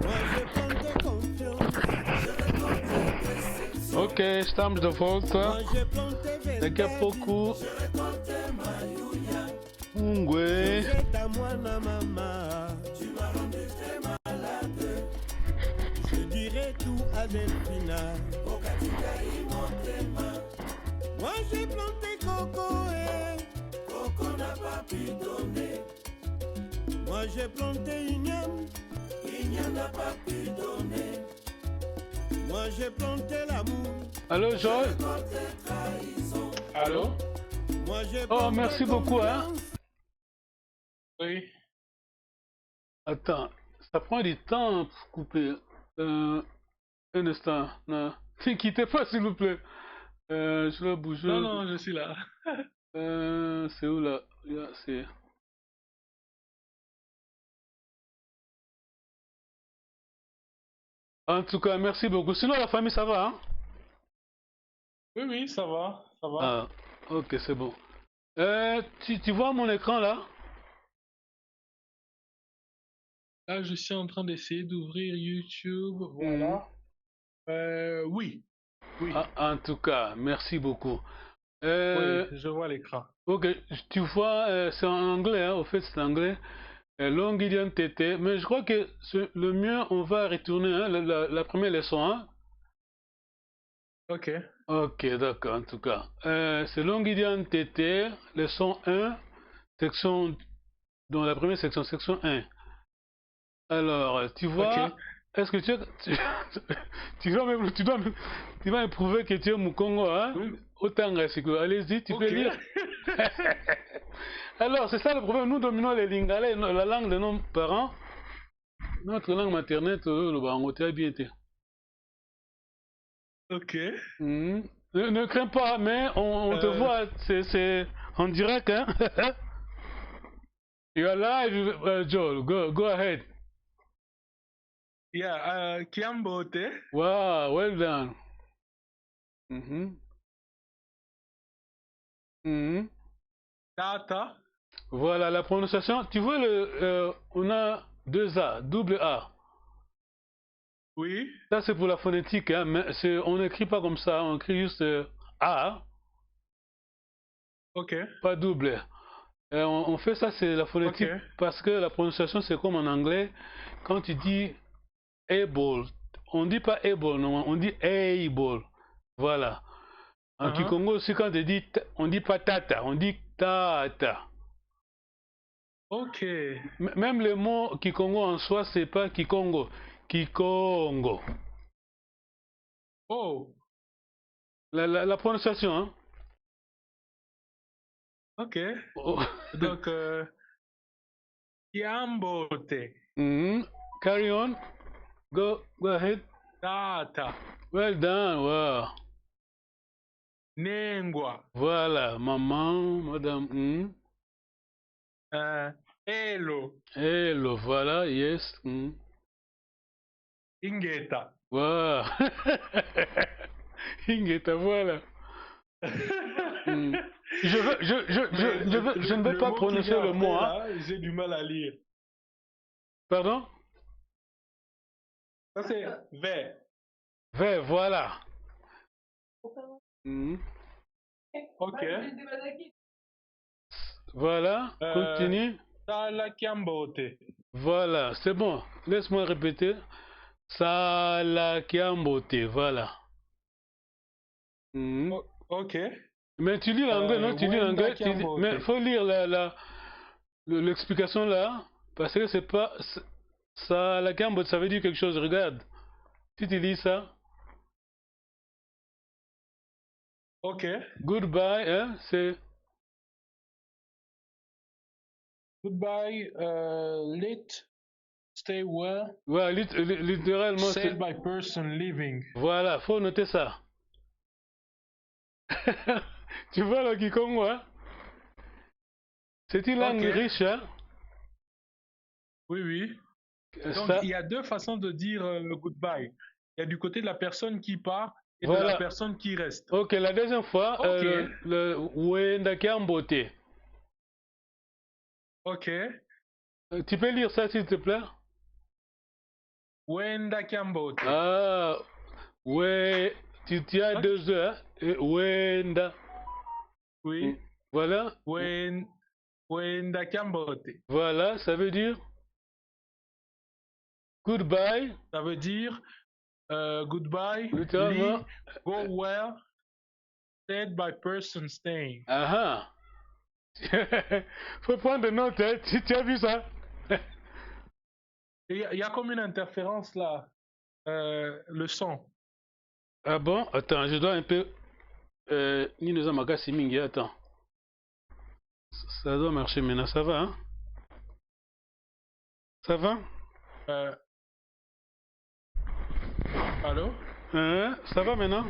Moi j'ai planté confiance, je récolte déception. Ok, estamos de volta. Moi j'ai planté Daqui a pouco je récolte maïouya. Ungwe. Georgette, à moi, la maman. Tu m'as rendu très malade. Je dirai tout à Delphina. Okatika imotema. Moi j'ai planté coco et coco n'a pas pu donner. Moi j'ai planté ignoble, ignoble n'a pas pu donner. Moi j'ai planté l'amour. Allô, Joël? Allô? Moi j'ai Oh, merci beaucoup, hein. Confiance. Oui. Attends, ça prend du temps pour couper. Euh, un instant, non. Ne quittez pas, s'il vous plaît. Euh, je dois bouger. Non, non, je suis là. Euh, c'est où là? Là, c'est. En tout cas, merci beaucoup. Sinon, la famille, ça va, hein? Oui, oui, ça va, ça va. Ah, ok, c'est bon. Euh, tu, tu vois mon écran là? Là, je suis en train d'essayer d'ouvrir YouTube. Voilà. Euh, oui. Oui. Ah, en tout cas, merci beaucoup. Euh, Oui, je vois l'écran. Ok, tu vois, euh, c'est en anglais, hein, au fait, c'est l'anglais. Euh, Longi dia ntete, mais je crois que c'est le mieux, on va retourner, hein, la, la- la première leçon, hein. Ok. Ok, d'accord, en tout cas. Euh, c'est Longi dia ntete, leçon un, section, dans la première section, section un. Alors, euh, tu vois, Ok. Est-ce que tu, tu, tu dois même, tu dois même, tu vas éprouver que tu es Mukongo, hein? Oui. Otanga sikoyo, allez-y, tu peux Ok. Lire. Alors, c'est ça le problème. Nous dominons les Lingala, la langue de nos parents. Notre langue maternelle, tolobaka yango te, bien te. Ok. Mhm. Ne, ne crains pas, mais on, on te Euh. Voit, c'est, c'est en direct, hein? You are live, uh, Joel. Go, go ahead. Yeah, uh, kiambote. Wow, well done. Mhm. Mhm. Tata. Voilà la prononciation. Tu vois, le, euh, on a deux A, double A. Oui. Ça, c'est pour la phonétique, hein, mais c'est, on n'écrit pas comme ça, on écrit juste euh, A, Ok. Pas double. Euh, on, on fait ça, c'est la phonétique, Ok. Parce que la prononciation, c'est comme en anglais. Quand tu dis able, on dit pas able, non, on dit able. Voilà. En Uh-huh. Kikongo aussi, quand tu dis, t- on dit pas tata, on dit tata. Ok. M- même le mot Kikongo en soi, c'est pas Kikongo. Kikongo. Oh. La, la, la prononciation, hein? Ok. Oh. Donc, euh, kiambote. Mhm. Carry on. Go, go ahead. Tata. Well done. Wow. Nengwa. Voilà, maman, madame. Mhm. Euh, elo. Hello, voilà, yes. Mhm. Ingeta. Wow. Ingeta, voilà. Mhm. Je veux, je, je, je, Mais je veux, je ne veux le pas mot qui prononcer vient le après, mot, hein. Là, j'ai du mal à lire. Pardon? Ça, c'est ve. Ve, voilà. Mhm. Ok. Voilà, Euh, continue. Sala kiambote. Voilà, c'est bon. Laisse-moi répéter. Sala kiambote, voilà. Mhm. O- ok. Mais tu lis l'anglais, Euh, non? Tu lis wenda l'anglais, tu dis- kiambote. Mais faut lire la, la, le- l'explication là, parce que c'est pas, c'est- sala kiambote, ça veut dire quelque chose. Regarde, si tu lis ça, Ok. Goodbye, hein, c'est Goodbye, euh, lit, stay well, Ouais, lit- li- littéralement, c'est said by person living. Voilà, faut noter ça. Tu vois le Kikongo, hein? C'est une langue Ok. Riche, hein? Oui, oui. Euh, Donc, ça- il y a deux façons de dire euh, le goodbye. Il y a du côté de la personne qui part et de Voilà. La personne qui reste. Ok, la deuxième fois, Ok. euh, le, le wenda kiambote. Ok. Euh, tu peux lire ça, s'il te plaît? Wenda kiambote. Ah, ouais, tu, tu as Ok. Deux E, hein? Et wenda. Oui. Voilà. Wen- Wenda kiambote. Voilà, ça veut dire goodbye. Ça veut dire euh, goodbye, Littéralement. Li, go well, said by person staying. Ah ah. Faut prendre des notes, hein. Tu, tu as vu ça? Il y, a- y a comme une interférence là. Euh, le son. Ah bon? Attends, je dois un peu. Euh, Nino Zamakasi Mingi, attends. Ça doit marcher maintenant, ça va, hein? Ça va? Euh, Allô? Hein, ça va maintenant?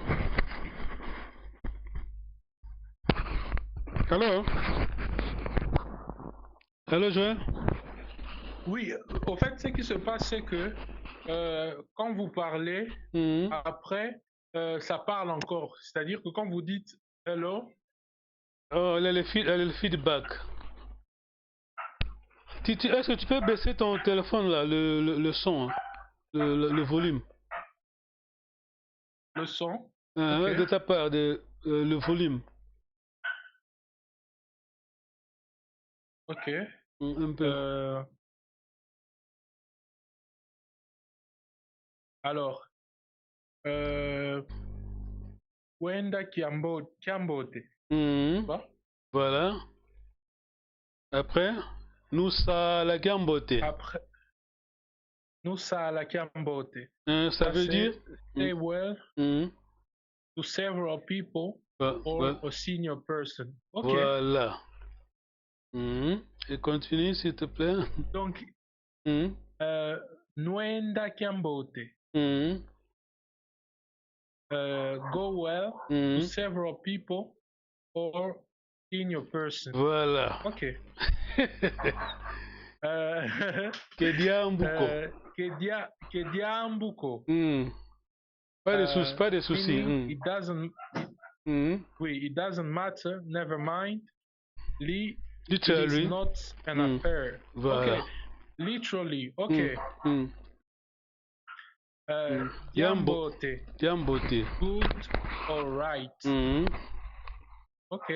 Allô? Allô, Joël? Oui, au fait, ce qui se passe, c'est que euh, quand vous parlez, Mhm. après, euh, ça parle encore. C'est-à-dire que quand vous dites hello, Oh, là, le, feed- là, le feedback. Tu- tu- Est-ce que tu peux baisser ton téléphone là, le, le, le son, hein, le, le- le volume? Le son. Euh, Ok. Ouais, de ta part, de, euh, le volume. Ok. Un un peu. Euh, Alors, euh, Kwenda Kiambo, Kiambote. Mhm. Bon. Voilà. Après, nous ça la gambote. Après, nous ça la Kiambote. Hein, ça veut dire Say well Mhm. to several people Vo- or vo- a senior person. Ok. Voilà. Mhm. Et continue, s'il te plaît. Donc, Mhm. euh, Nwenda Kiambote. Mhm. Uh, go well to Mhm. several people or senior person. Voilà. Ok. Euh, Que diambuko. euh, que dia, que diambuko. Mhm. Pas de Euh, souci, pas de souci. Meaning, Mhm. it doesn't. Mhm. Oui, it doesn't matter. Never mind. Li, it is Literally. Not an Mm. Affair. Voilà. Ok. Literally. Ok. Mhm. Mhm. Euh, Mm. Yambo. Yambote. Yambote. Good or right. Mhm. Ok.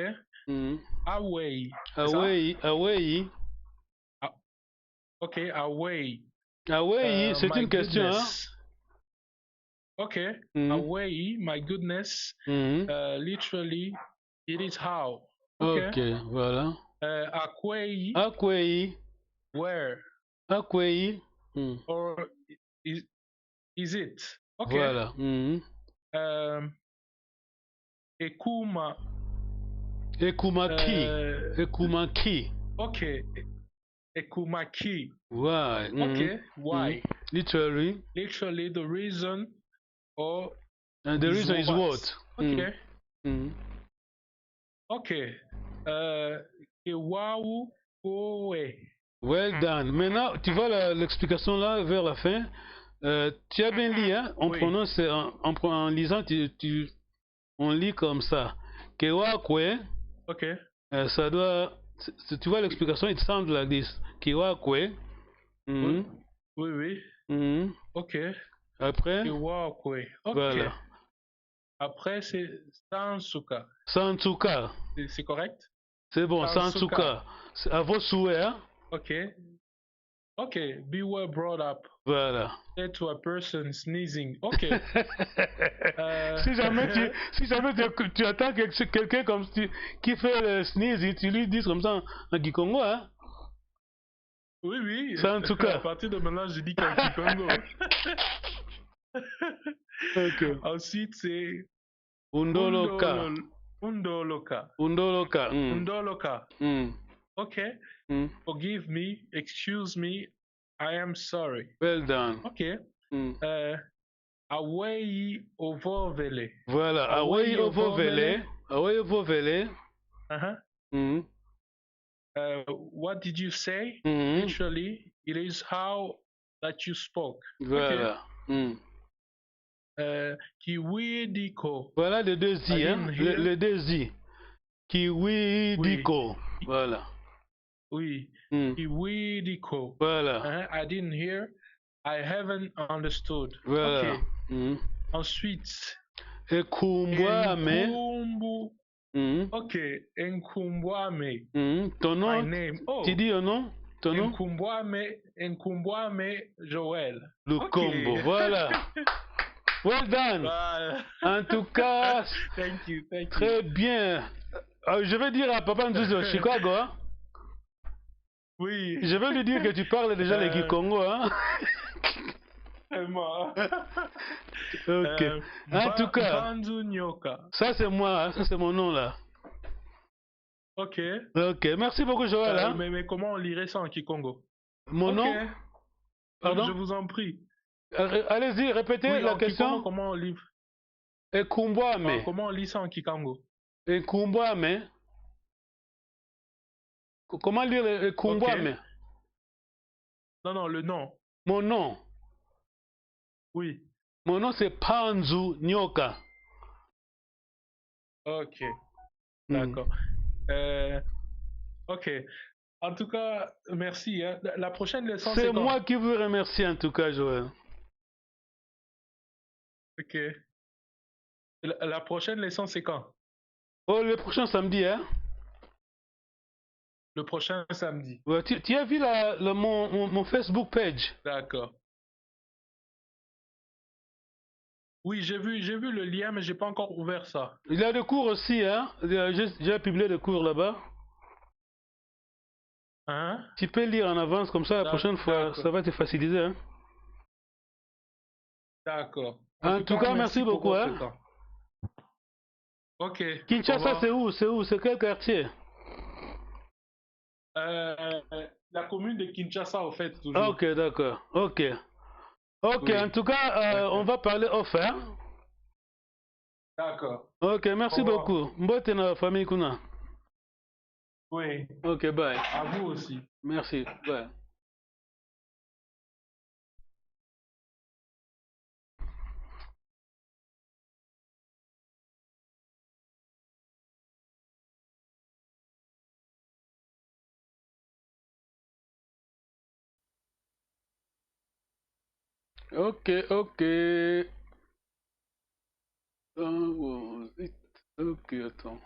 Mhm. Away. C'est ça? Away, away. Ok, away. Away, Euh, c'est my une question, hein? Goodness. Ok. Mhm. Away, my goodness. Mhm. Uh, literally, it is how. Ok. Ok, voilà. Uh, akwei, Akwei, where? akwei. Mhm. Or is, is it? Ok. Voilà. Mhm. Um, ekuma. Ekuma ki. Euh, Ekuma ki. Ok. Ekuma ki. Why? Mhm. Ok. Why? Mhm. Literally. Literally, the reason or And the is reason is what? What? Ok. Mhm. Mhm. Ok. Euh, ke wau koe. Well done. Maintenant, tu vois la- l'explication là, vers la fin. Euh, tu as bien lu, hein? On Oui. Prononce, en, en pro- en lisant, tu, tu- on lit comme ça. Ke wa kwe, Ok. euh, ça doit. C'est- c'est- Tu vois l'explication, it sounds like this. Ke wa kwe. Mhm. Oui, oui. Mhm. Ok. Après, Ke wau koe. Ok. Voilà. Après, c'est sansuka. Sansuka. C'est c'est correct? C'est bon, Sansuka. Sansuka. C'est à vos souhaits, hein? Ok. Ok. Be well brought up. Voilà. Say to a person sneezing. Ok. Euh, Si jamais tu, si jamais tu, tu attends quelque- quelqu'un comme si, qui fait le sneeze, tu lui dis comme ça en, en kikongo, hein? Oui, oui. Sansuka. À partir de maintenant, je dis qu'en kikongo. Ok. Ensuite, c'est Undoloka. undolo- Undoloka. Undoloka. Mm. Undoloka. Mm. Ok. Mm. Forgive me, excuse me, I am sorry. Well done. Ok. Mm. Euh, awei ovovele. Voilà. Awei Awei ovovele. Awei ovovele. Uh-huh. Mm. Uh, what did you say? Mm. Literally, it is how that you spoke. Voilà. Mm. Uh, kiwidi ko. Voilà les deux I i, hein? didn't Les, hear. Les deux i. Kiwidi ko. Voilà. Oui. Mm. Kiwidi ko. Voilà. Uh-huh. I didn't hear. I haven't understood. Voilà. Ok. Mm. Ensuite, Enkumbwame. Enkumbu. Mm. Ok. Enkumbwame. Mm. Ton My nom, name. Oh. Tu dis un nom? Ton nom? Enkumbwame. Enkumbwame Joël. Lukombo. Ok. Voilà. Well done. Voilà. En tout cas, Thank you. Thank you. Très bien. Euh, je vais dire à Papa Nzuzi au Chicago, hein? Oui. Je vais lui dire que tu parles déjà les Euh. Kikongo, hein? Vraiment. Ok. Euh, En Ba- tout cas, Banzu Nyoka. Ça c'est moi, hein, ça c'est mon nom là. Ok. Ok, merci beaucoup Joël. Euh, Hein. Mais, mais comment on lirait ça en kikongo? Mon Ok. nom? Pardon? Je vous en prie. Euh, Allez-y, répétez Oui, la en question. Kikongo, comment on lit? E nkumbu ame. Ah, comment on lit ça en kikongo? E nkumbu ame. Co-, comment lire e nkumbu ame? Non, non, le nom. Mon nom. Oui. Mon nom, c'est Mpanzu Nyoka. Ok. Hmm. D'accord. Euh, ok. En tout cas, merci, hein. La, la prochaine leçon, c'est quand? C'est moi qui vous remercie, en tout cas, Joël. Ok. La, la prochaine leçon, c'est quand? Oh, le prochain samedi, hein? Le prochain samedi. Ouais, tu, tu as vu la, le, mon, mon, mon Facebook page? D'accord. Oui, j'ai vu, j'ai vu le lien, mais j'ai pas encore ouvert ça. Il y a des cours aussi, hein? Il y a juste, j'ai publié des cours là-bas. Hein? Tu peux lire en avance, comme ça, la prochaine fois, ça va te faciliter, hein? D'accord. En tout cas, merci beaucoup, hein. Ok. Kinshasa, c'est où? C'est où? C'est quel quartier? Euh, la commune de Kinshasa, au fait, toujours. Ah, ok, d'accord. Ok. Ok, en tout cas, euh, on va parler off, hein? D'accord. Ok, merci beaucoup. Mbote na famille kuna. Oui. Ok, bye. À vous aussi. Merci. Bye. Ok, ok. Ah, bon, zut. Ok, attends.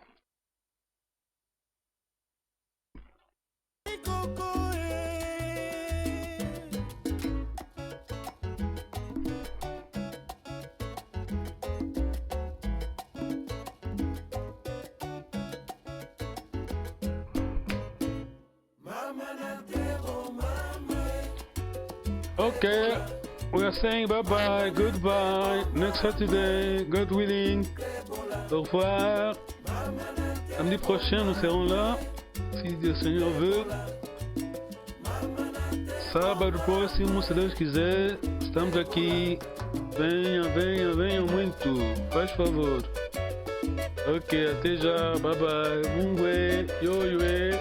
Ok, we are saying bye bye, goodbye, next Saturday, God willing. Au revoir. Samedi prochain, nous serons là, si le Seigneur veut. Sábado próximo, se Deus quiser, estamos aqui. Venha, venha, venha muito, faz favor. Ok, até já, bye bye. Mungwe, yoywe.